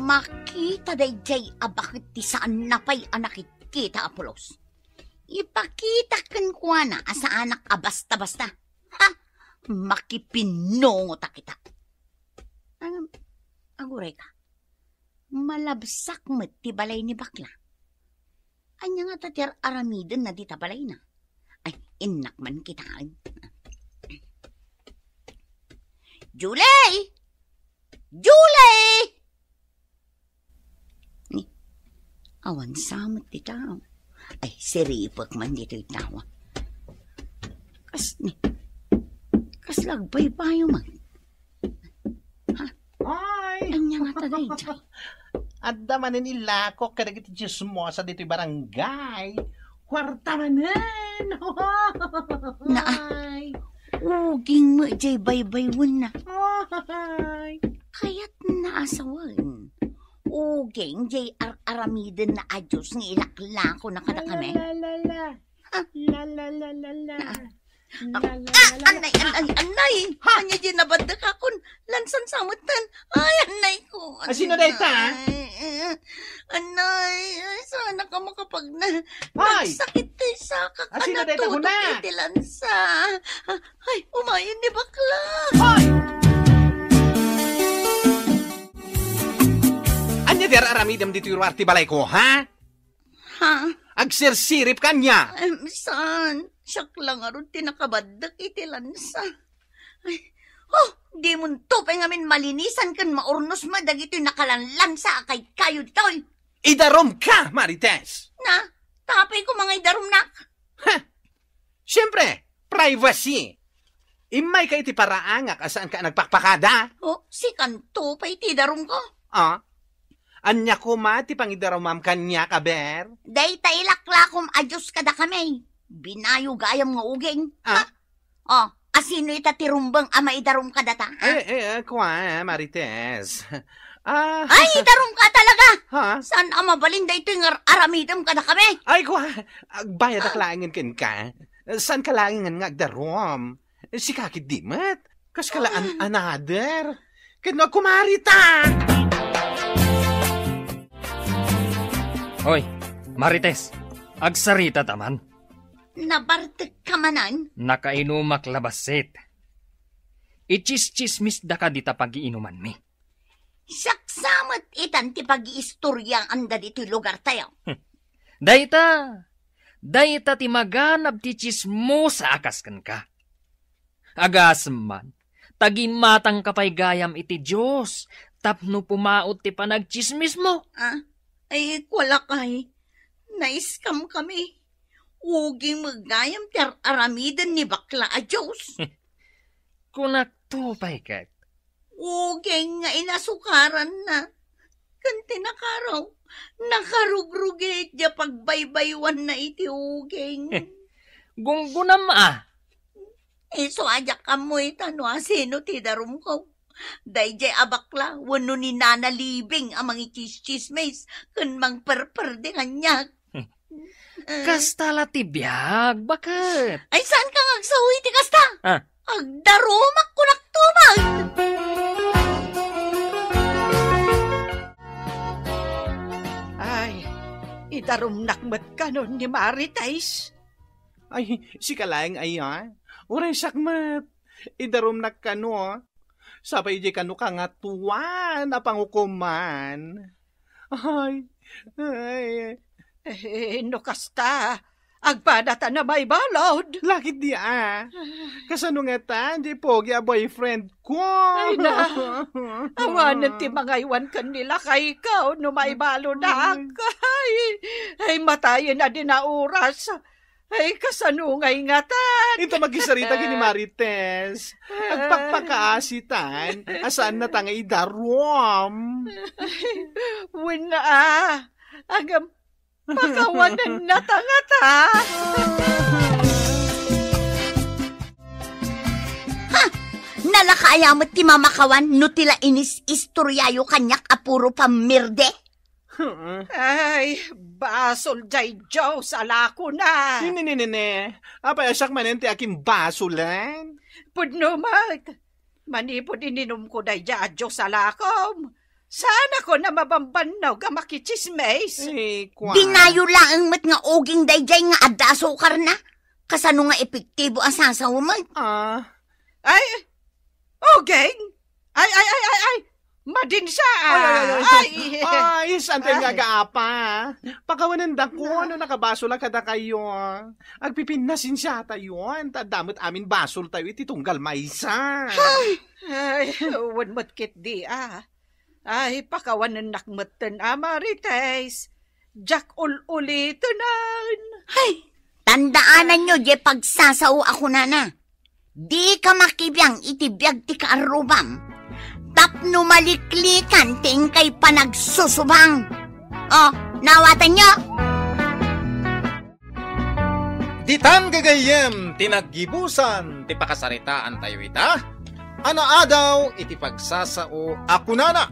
Makita daydiay a baket ti saanna pay a nakitkita a pulos. Ipakita kenkuana a saanak a basta-basta. Ha? Makipinnungotak ita. Ngem, aguray ka. Malabsak met ti balay ni bakla. Ania ngata ti ar-aramidenna dita balayna? Ay, innak man kitaen. Julie! Julie! Ni, awan sa met ti tao. Ay, siripek man ditoy tao. Kas, ni, kasla agbaybayo man. Ha? Ay! Ania ngata daydiay? Adda manen ilakok kadagiti chismosa ditoy barangay. Kuarta manen! Naa. Ay! Uging met jay baybaywenna. Ay! Kayatna a sawen. Uging jay ar-aramidenna a Dios nga ilaklakona kadakami. Ay, la, la, la, la. Ah. La, la, la, la, la. Ah. La, la, la, la, la. Anay, anay, anay. Ha? Ania jay nabaddekakon? Lansan sa metten. Ay, anay ko. Asino dayta? Anay. Anay, ay, saan ka makapagna-, Ay! Nagsakit ti sakak. Asino dayta, natutok kuna? Iti lansa. Ay, umayen ni bakla. Hoy! Ania ti ar-aramidem ditoy ruar ti balayko, ha? Ha? Agsirsirip ka ania? Em, saan? Siak la ngarud ti nakabaddek iti lansa. Ay, oh, dimonto pay ngamin malinisan ken maurnos met dagitoy nakalanlansa a kaykayo ditoy. Idarumka, Marites! Na, tapay ko mangaidarumnak. Ha? Siempre, privacy. Immayka iti paraangak a saanka a nagpakpakada. Oh, sikanto pay ti idarumko? Ah? Ania koma ti pangidarumam kaniak, aber? Dayta ilaklakom a Dios kadakami. Binayo gayam nga uging. Ah? Ha? Oh, asino ita ti rumbeng a maidarum kadata, ha? Eh, eh, eh, kua, Marites. Ah. Ay, idarumka talaga! Ha? Saan a mabalin daytoy nga ar-aramidem kadakami? Ay, kua, agbayadak laengen kenka. Saanka laengen nga agdarum. Sika ketdi met. Kaska la an-, another. Ket no, kumari ta! Hoy, Marites, agsarita ta man. Nabartekka manen? Nakainumak la bassit. Ichischismisdaka dita pagiinumanmi. Siak sa met itan ti pagiistoriaanda ditoy lugartayo. Dayta, dayta ti maganab ti chismosa a kas kenka. Agasem man, ta gimmatangka pay gayam iti Dios tapno pumaut ti panagchismismo. Ah, ay, kua lakay. Naiskamkami. Uging met gayam ti ar-aramiden ni bakla a Dios. Kunakto pay ket. Uging nga inasukaranna. Ken ti nakaraw, nakarugrugit diay pagbaybaywanna iti uging. Gunggonam a. Isu a diak ammo ita no asino ti idarumko. Daydiay a bakla wenno ni Nana Libing a mangichischismis ken mangperperdi kaniak. Kasta la ti biag, baket. Ay, saanka nga agsao iti kasta? Ah. Agdarumak kunakto met. Ay, idarumnak met kanon ni Marites. Ay, sika laeng aya. Uray siak met. Idarumnak kano. Sapay idiay kano Kangatuan a pangukoman. Ay, ay. Eh, no kasta, agpadatan a maibalud. Lakit di a. Kasano ngatan, di pogi a boyfriend ko? Ay na, awanen ti mangaywan ken ni lakayko no maibaludak. Ay. Ay, ay, matayen a di na oras. Ay, kasano ngay ngatan? Inta magisarita ken ni Marites. Agpakpakaasitan, a saannata nga idarum. Wen a, agam-, Pakawanenna ta ngata. Ha! Nalaka aya met ti mamakawan no ti la inis-istoryayo kaniak a puro pammirde? Ay, basol jay Dios a lakona. Nini, nini, nini. Apay a siak manen ti akin basolen? Pudno met. Manipud ininumko daydiay a Dios a lakom, saanakon a mabambannog a makitsismis. Eh, kuan. Dinayo laeng met nga uging daydiay nga adda asukarna. Kasano nga epektibo a sasaw met? Ah. Ay, uging? Ay, ay, ay, ay, ay. Madinsa. Ay, ay, ay, ay. Ay, ay, saan tayo nga Ay. gaapa? Pakawanendako no nakabasolak kadakayo. Agpipinnasensiatayo, ta adda met amin basoltayo iti tunggal maysa. Ay, wen met ketdi, ah. Ay, pakawanennak metten, a Marites. Diak ul-ulitenen. Hay, tandaananyo, diay pagsasao a kunana. Dika makibiang iti biag ti kaarrubam, tapno maliklikan ti inkay panagsusubang. O, naawatanyo? Ditan gagayyem ti naggibusan ti pakasaritaantayo ita, a naadaw iti pagsasao a kunana,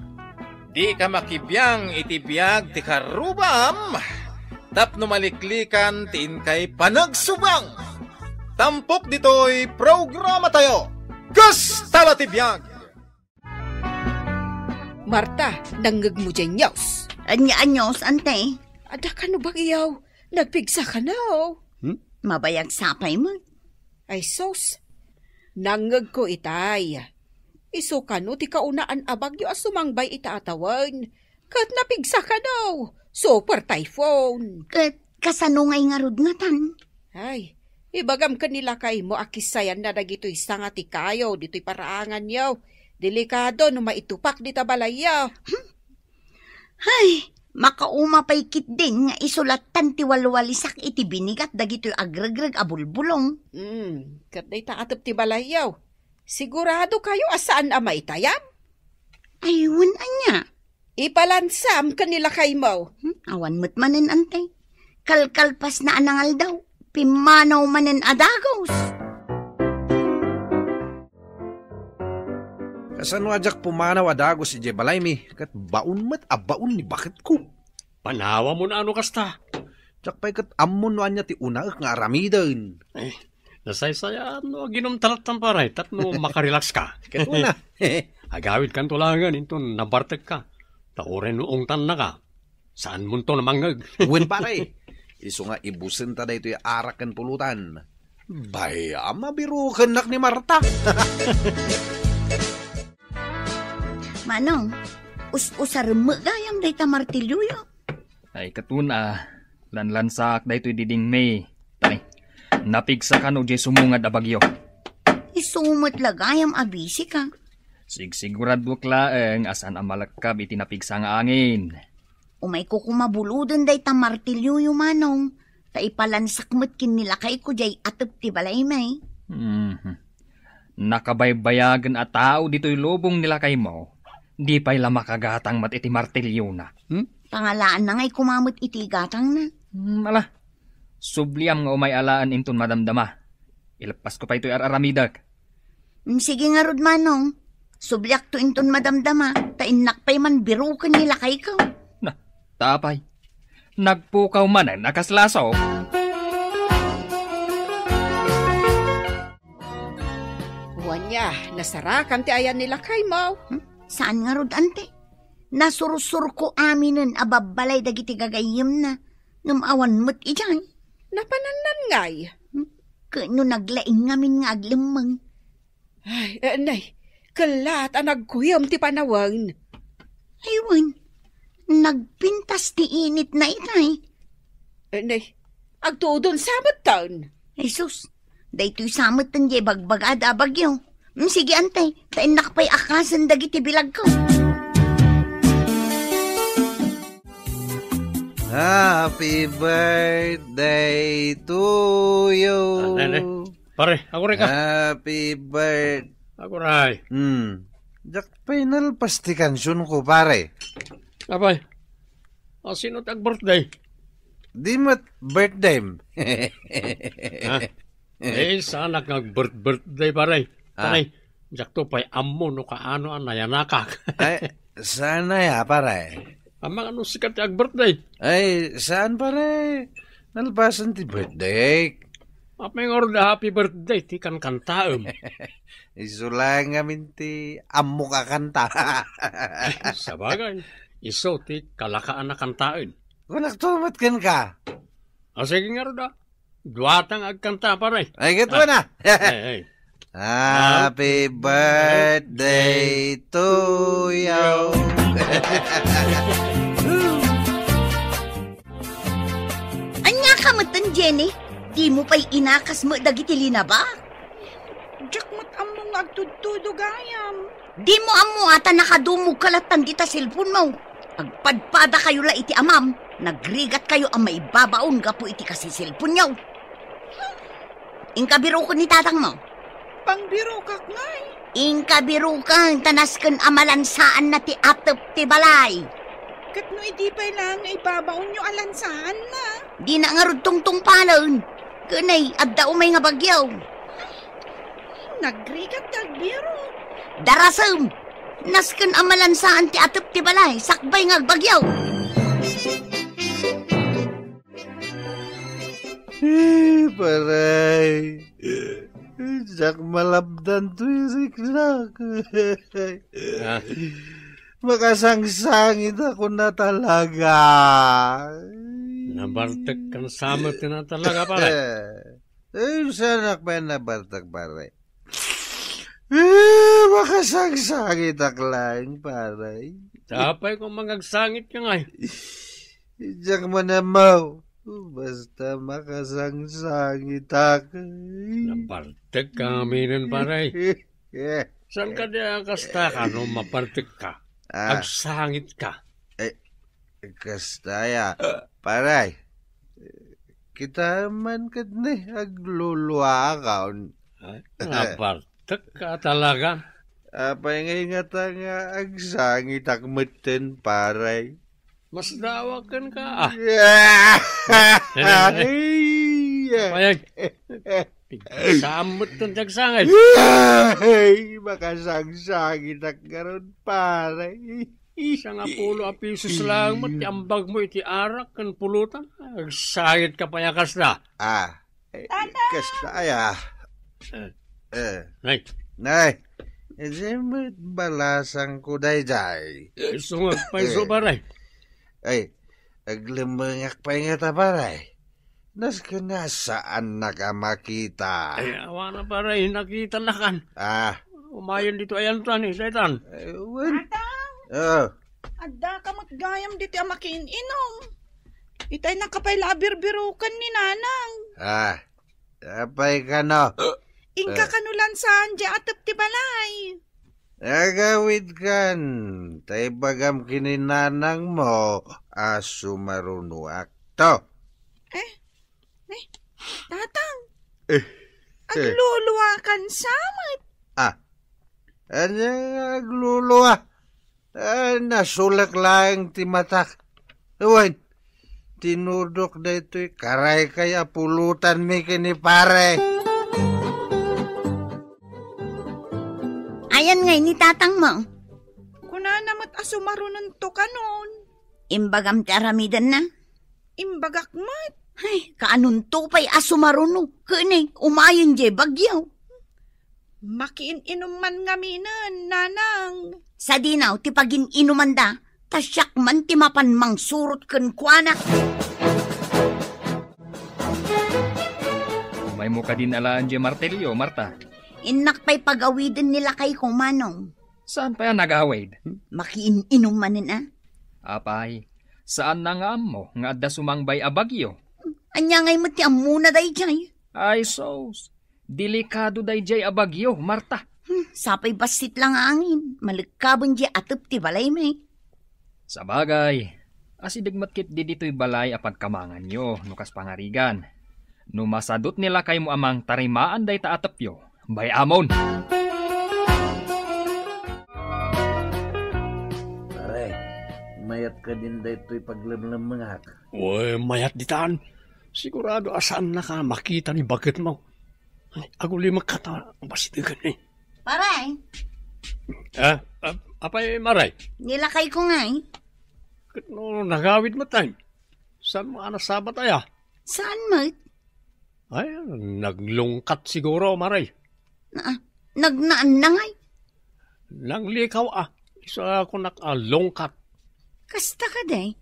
"Dika makibiang iti biag ti karrubam, tapno maliklikan ti inkay panagsubang." Tampok ditoy programatayo, Kasta la ti Biag! Marta, nangngegmo diay news? Ania a news, ante? Adda kano bagyo. Nagpigsa kano? Hmm? Mabayag sapay met. Ay sus, nangngegko itay. Isu kano ti kaunaan a bagyo a sumangbay ita a tawen. Ket napigsa kano, super typhoon. Ket kasano ngay ngarud ngatan? Ay, ibagam ken ni lakaymo a kisayanna dagitoy sanga ti kayo ditoy paraanganyo. Delikado no maitupak dita balayyo. Hmm? Hay, makauma pay ketdin nga isu lattan ti walwalisak iti binigat dagitoy agregreg a bulbulong. Hmm, ket dayta atep ti balayyo. Sigurado kayo a saan a maitayab? Ay, wen ania? Ipalansam ken ni lakaymo. Hmm, awan met manen, ante. Kalkalpasna a nangaldaw, pimmanaw manen a dagus. Kasano a diak pumanaw a dagus idiay balaymi, ket baon met a baon ni baketko? Panawam no kasta. Diak pay ket ammon no ania ti unaek nga aramiden. Eh, nasaysayaan no aginumta lattan, pare, tapno makarelax ka. Ket una. Agawid kanto laengen inton nabartek ka. Ta uray no ungtanna ka, saan monto a mangngeg. Wen, pare. Isu nga ibusenta daytoy arak ken pulutan. Bay, a mabirukennak ni Marta. Manong, us-usarem met gayam dayta martilyoyo. Ay, ket una, lanlansaak daytoy didingmi. Tay, napigsa kano diay sumungad a bagyo. Isu met la gayam a bisika. Sigsiguraduak laeng a saan a malekkab iti napigsa nga angin. Umayko koma buloden dayta martilyoyo, manong, ta ipalansak met ken ni lakayko diay atep ti balaymi. Mhm. Nakabaybayagen a tao ditoy lubong ni lakaymo, di pay la makagatang met iti martilyona. Hmm? Pangalaanna ngay koma met iti igatangna. Hmm, ala. Subliam nga umay alaen inton madamdama. Ileppasko pay toy ar-aramidek. Mm, sige ngarud, manong. Subliakto inton madamdama, ta innak pay man biruken ni lakayko. Na, tapay. Nagpukaw manen a kas laso. Wen nia, nasarakam ti ayan ni lakaymo. Hmm? Saan ngarud, ante? Nasursurko aminen a babbalay dagiti gagayyemna, ngem awan met idiay. Napanannan ngay? Hmm? Ket no naglaing ngamin nga aglemmeng. Ay, eh, nay, kellat a nagkuyem ti panawen. Ay, wen, nagpintas ti initna itay. Eh, nay, agtudon sa metten. Ay, sus, daytoy sa metten diay bagbagada a bagyo. Mm, sige, ante, ta innak pay akasen dagiti bilagko. Happy birthday to you. Ah, nay, nay. Pare, aguray ka. Happy birth- Aguray. Hmm. Diak pay nalpas ti kansion ko, pare. Apay, a sino ti ag-birthday? Di met birthdayem. Ha? Eh, saanak nga ag-birth-birthday, pare. Ah. Pare, diakto pay ammo no kaano a nayanakak. Ay, saan aya, pare? Amangan no sika ti ag-birthday. Ay, saan, pare? Nalpasen ti birthday. Apay ngarud a happy birthday ti kankantaem? Isu laeng ngamin ti ammok a kanta. Sabagay, isu ti kalakaan a kantaen. Kunakto met kenka. A, sige ngarud a. Duata nga agkanta, pare. Ay, ket una. Ay, ay. Happy birthday to you. Ania ka metten, Jenny? Dimo pay inakas met dagiti linaba? Diak met ammo nga agtudtudo gayam. Dimo ammo a ta nakadumogka lattan dita cellphonemo. Agpadpadakayo la iti amam. Nagrigatkayo a maibabaon gapu iti kasi cellphoneo. Inka biroken ni tatangmo. Pangbirokak ngay. Inka biroken ta nasken a malansaanna ti atep ti balay. Ket no idi pay laeng nga ibabaonyo a lansaanna? Dina ngarud tungtungpalen. Ken ay, adda umay nga bagyo. Nagrigat ti agbirok. Darasem! Nasken a malansaan ti atep ti balay sakbay nga agbagyo. Eh, paray. Diak malabdan toy riknak. Ah. Makasangsangitakon a talaga. Nabartek kan samet ti natalaga, pare. Eh, saanak pay nabartek, pare. Eh, makasangsangitak laeng, pare. Apay kung mangagsangit ka ngay? Diak man ammo. Basta makasangsangitak. Nabartek ka aminen, pare. Saan ka di a kasta ka no mabartek ka? Ah. Agsangit ka. Eh, kasta ya, pare. Kita man ket ni agluluakon. Ay, nabartek ka talaga. Apay nga ingata nga agsangitak metten, pare? Mas dawaken ka, ah. Ay! Apay, ag-, samet ton ti agsangit. Ay, makasangsangitak ngarud, pare. Sangapulo a pisos laeng met ti ambagmo iti arak ken pulutan. Agsangit ka pay a kasta. Ah, eh, Tatang! Kasta aya. Eh. Eh. Nay. Nay. Idiay met balasangko daydiay. Eh, sungag pay, eh, pare. Ay, aglemmengak pay ngata, pare. Nasken a saannak a makita. Ay, awan a, pare, nakitanakan. Ah. Umayen ditoy ayantan, eh, daytan. Eh, wen. Tatang! Oh. Addaka met gayam ditoy a makiin-inum. Itay, naka pay la a birbiroken ni Nanang. Ah. Apay kano? Inka, eh, kano lansaan diay atep ti balay? Agawidkan, ta ibagam ken ni nanangmo a sumarunoakto. Eh? Eh? Tatang? Eh. Agluluakan sa met? Ah. Ania nga aglulua? Ah, nasulek laeng ti matak. Wen, tinudok daytoy karaykay a pulutanmi ken ni pare. Ayan ngay ni tatangmo? Kunana met a sumarunonto kanon. Imbagam ti aramidenna? Imbagak met. Ay, kaanonto pay a sumaruno? Ken ay, umayen diay bagyo. Makiin-inum man ngaminen, Nanang. Sadinaw ti pagin-inumanda, ta siak man ti mapan mangsurot kenkuana. Umaymo kadin alaen diay martelio, Marta? Innak pay pagawiden ni lakayko, Manong. Saan pay a nagawid? Makiin-inum manen a? Apay, saanna nga ammo nga adda sumangbay a bagyo? Ania ngay met ti ammona daydiay? Ay, sus! Delikado daydiay a bagyo, Marta. Hmm, sapay bassit la nga angin. Malekkaben diay atep ti balaymi. Sabagay, asideg met ketdi ditoy balay a pagkamanganyo no kas pangarigan. No masadut ni lakaymo a mangtarimaan dayta atepyo, bay-amon. Pare, Mayat kadin daytoy paglemlemmengak. Uy, mayat ditan. Sigurado a saannaka makita ni baketmo. Ay, agulimek ta basitegen, eh. Paray. Ah, ah, apay, Maray? Nilakayko ngay. Ket no nagawid met, ay? Saanmo a nasabat aya? Saan met? Ay, naglungkat siguro, Maray. Na, nagnaanna ngay? Nanglikaw, ah. Isu a kunak a lungkat. Kasta kadi?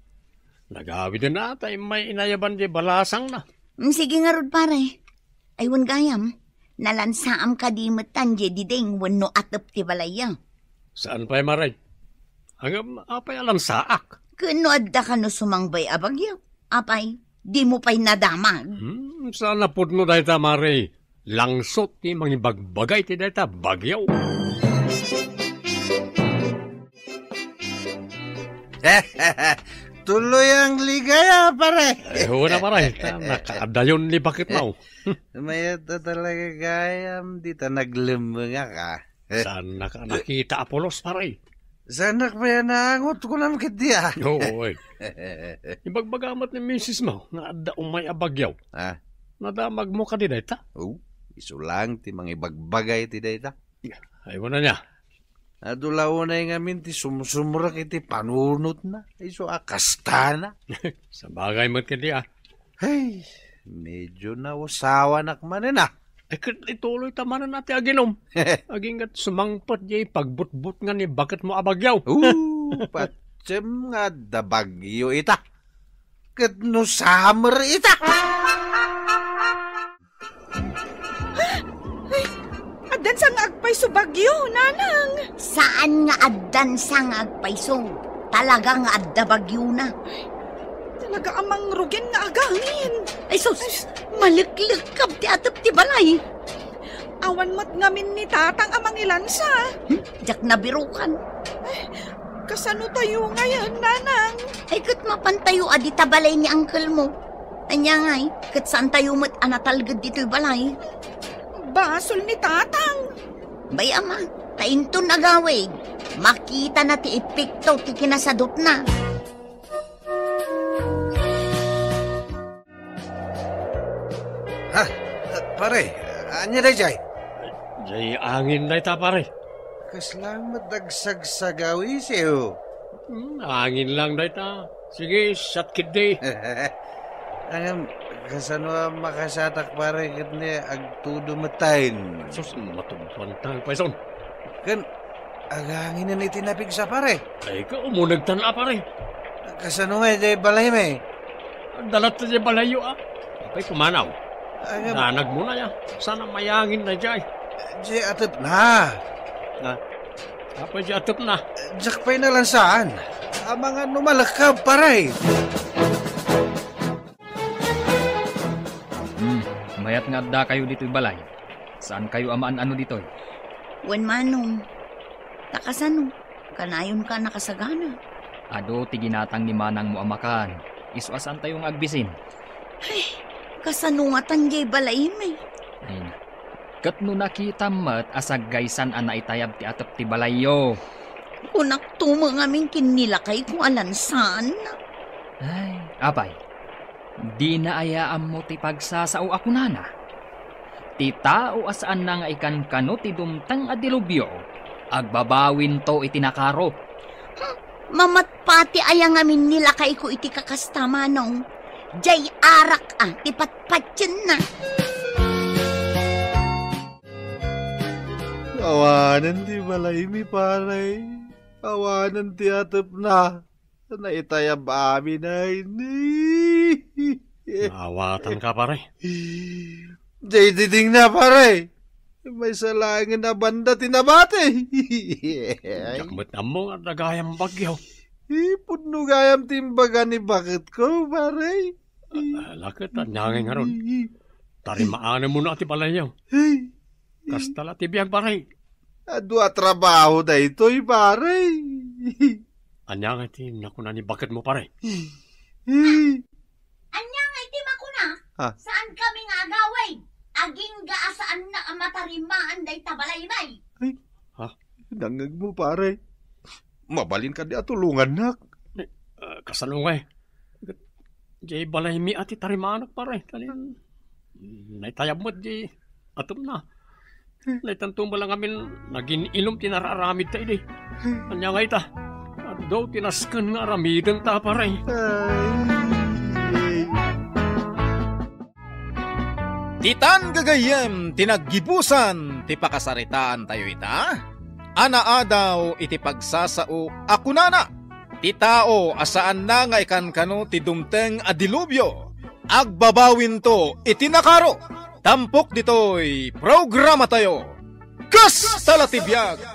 Nagawid na, ta immay inayaban di balasangna. Mm, sige ngarud, pare. Ay, wen gayam, nalansaam kadi met tan di diding wenno atep ti balayyo? Saan pay, Maray? Ngem apay a lansaak? Ken no adda kano sumangbay a bagyo, apay, dimo pay nadamag? Hmm, saan a pudno dayta, Maray. Langsot ti mangibagbagay ti dayta bagyo. Tuloy ang ligaya, pare. Ay, huwag na, pare. Ta, nakaadayon ni bakit mo. Mayat a talaga gayam, dita naglemmengak, ah. Saan naka nakita a pulos, pare? Saanak pay a naangot, kunam ket di, ah. Oo, eh. Ibagbaga met ni misis mo nga adda umay a bagyaw. Ah. Nadamag mo kadi dayta? Oh, isu lang ti mangibagbagay ti dayta. Ay, wala niya. Adu la unay ngamin ti sumsumrek iti panunotna, isu a kastana. Sabagay met kadi, ah. Ay, medyo nausawanak manen, ah. Ay, ket ituloy ta manen a ti aginom. Aginggat sumangpet diay pagbutbutngan ni baketmo a bagyaw. Oo, patiem nga adda bagyo ita. Ket no summer ita. Ay, addan sa nga agpayso bagyo, nanang. Saan nga addan sa nga agpayso. Talaga nga adda bagyona. Talaga a mangrugin nga agangin. Ay, sus! Ay, maleklekkab ti atep ti balay. Awan met ngamin ni tatang a mangilansa. Hmm? Diak nabirukan. Ay, kasano tayo ngayon, nanang? Ay, ket mapan tayo a dita balay ni uncle mo. Ania ngay, ket saan tayo met a natalged ditoy balay? Basol ni tatang. Bay, ama, ta inton agawid, makitana ti epekto ti kinasadutna. Ha? Pare, ania daydiay? Diay angin dayta, pare. Kasla met agsagsagaw, isiw. Hmm, angin lang dayta. Sige, siak ketdi. Ngem, kasano a makasatak, pare, ket ni agtudo met tayo? Sus, matugtuan ta, payson. Ken, aganginen iti napigsa, pare. Ay, kaunegtan a, pare. Kasano nga, diay balay mi? Dalat diay balayyo, ah. Apay pumanaw? Ay, nga- Danag mo na, ya. Sana mayangin na, diay. Diay atepna. Ah, apay diay atepna? Diak pay nalansaan. Amangan no malekab, pare. Hmm, mayat nga adda kayo ditoy balay. Saan kayo a maan-ano ditoy? Wen, Manong. Ta kasano? Kanayon ka nakasagana. Adu ti ginatang ni manang mo a makan. Isu a saan tayo nga agbisin. Ay, kasano nga tan diay balay mi? Ay na. Ket no nakitam met a saggaysan a naitayab ti atep ti balayyo. Kunak to met ngamin ken ni lakayko a lansaanna. Ay, apay. Dina aya ammo ti pagsasao a kunana? Ti tao a saanna nga ikankano ti dumteng a dilubyo, agbabawinto iti nakaro. Hmm, mamatpati aya ngamin ni lakayko iti kakasta, Manong? Diay arak a ti patpatienna. Awanen ti balay mi, pare. Awanen ti atepna. Naitayab amin ay ni. Naawatan ka, pare. Jay diding na, pare. May salangen a banda ti nabati. Diak met ammo nga dagayam bagyo. Ipudno gayam ti imbaga ni baketko, pare. Ah, laket, ania ngay ngarud? Tarimaanem mo na ti balayyo. Ay. Kasta la ti biag, pare. Adu a trabaho daytoy, pare. Ania nga ti nakuna ni baketmo, pare? Ania nga iti makuna? Ah. Saan kami nga agawid? Agingga a saanna a matarimaan dayta balay, bay. Ay. Ha? Nangngegmo, pare. Mabalin kadi a tulongannak. Eh, Kasano ngay? Diay balaymi a ti tarimanak, pare. Tani, naitayab met di atumna. Naitanto mo lang amin, nagin-ilom ti nararamid ta idi. Ania ngay ta? Adu ti nasken nga aramiden ta, pare. Ditan gagayyem ti naggibusan ti pakasaritaan tayo ita. Anaadaw iti pagsasao a kunana, ti tao a saanna nga ikankano ti dumteng a dilubyo, agbabawinto iti nakaro. Tampok ditoy programa tayo. Kasta la ti biag!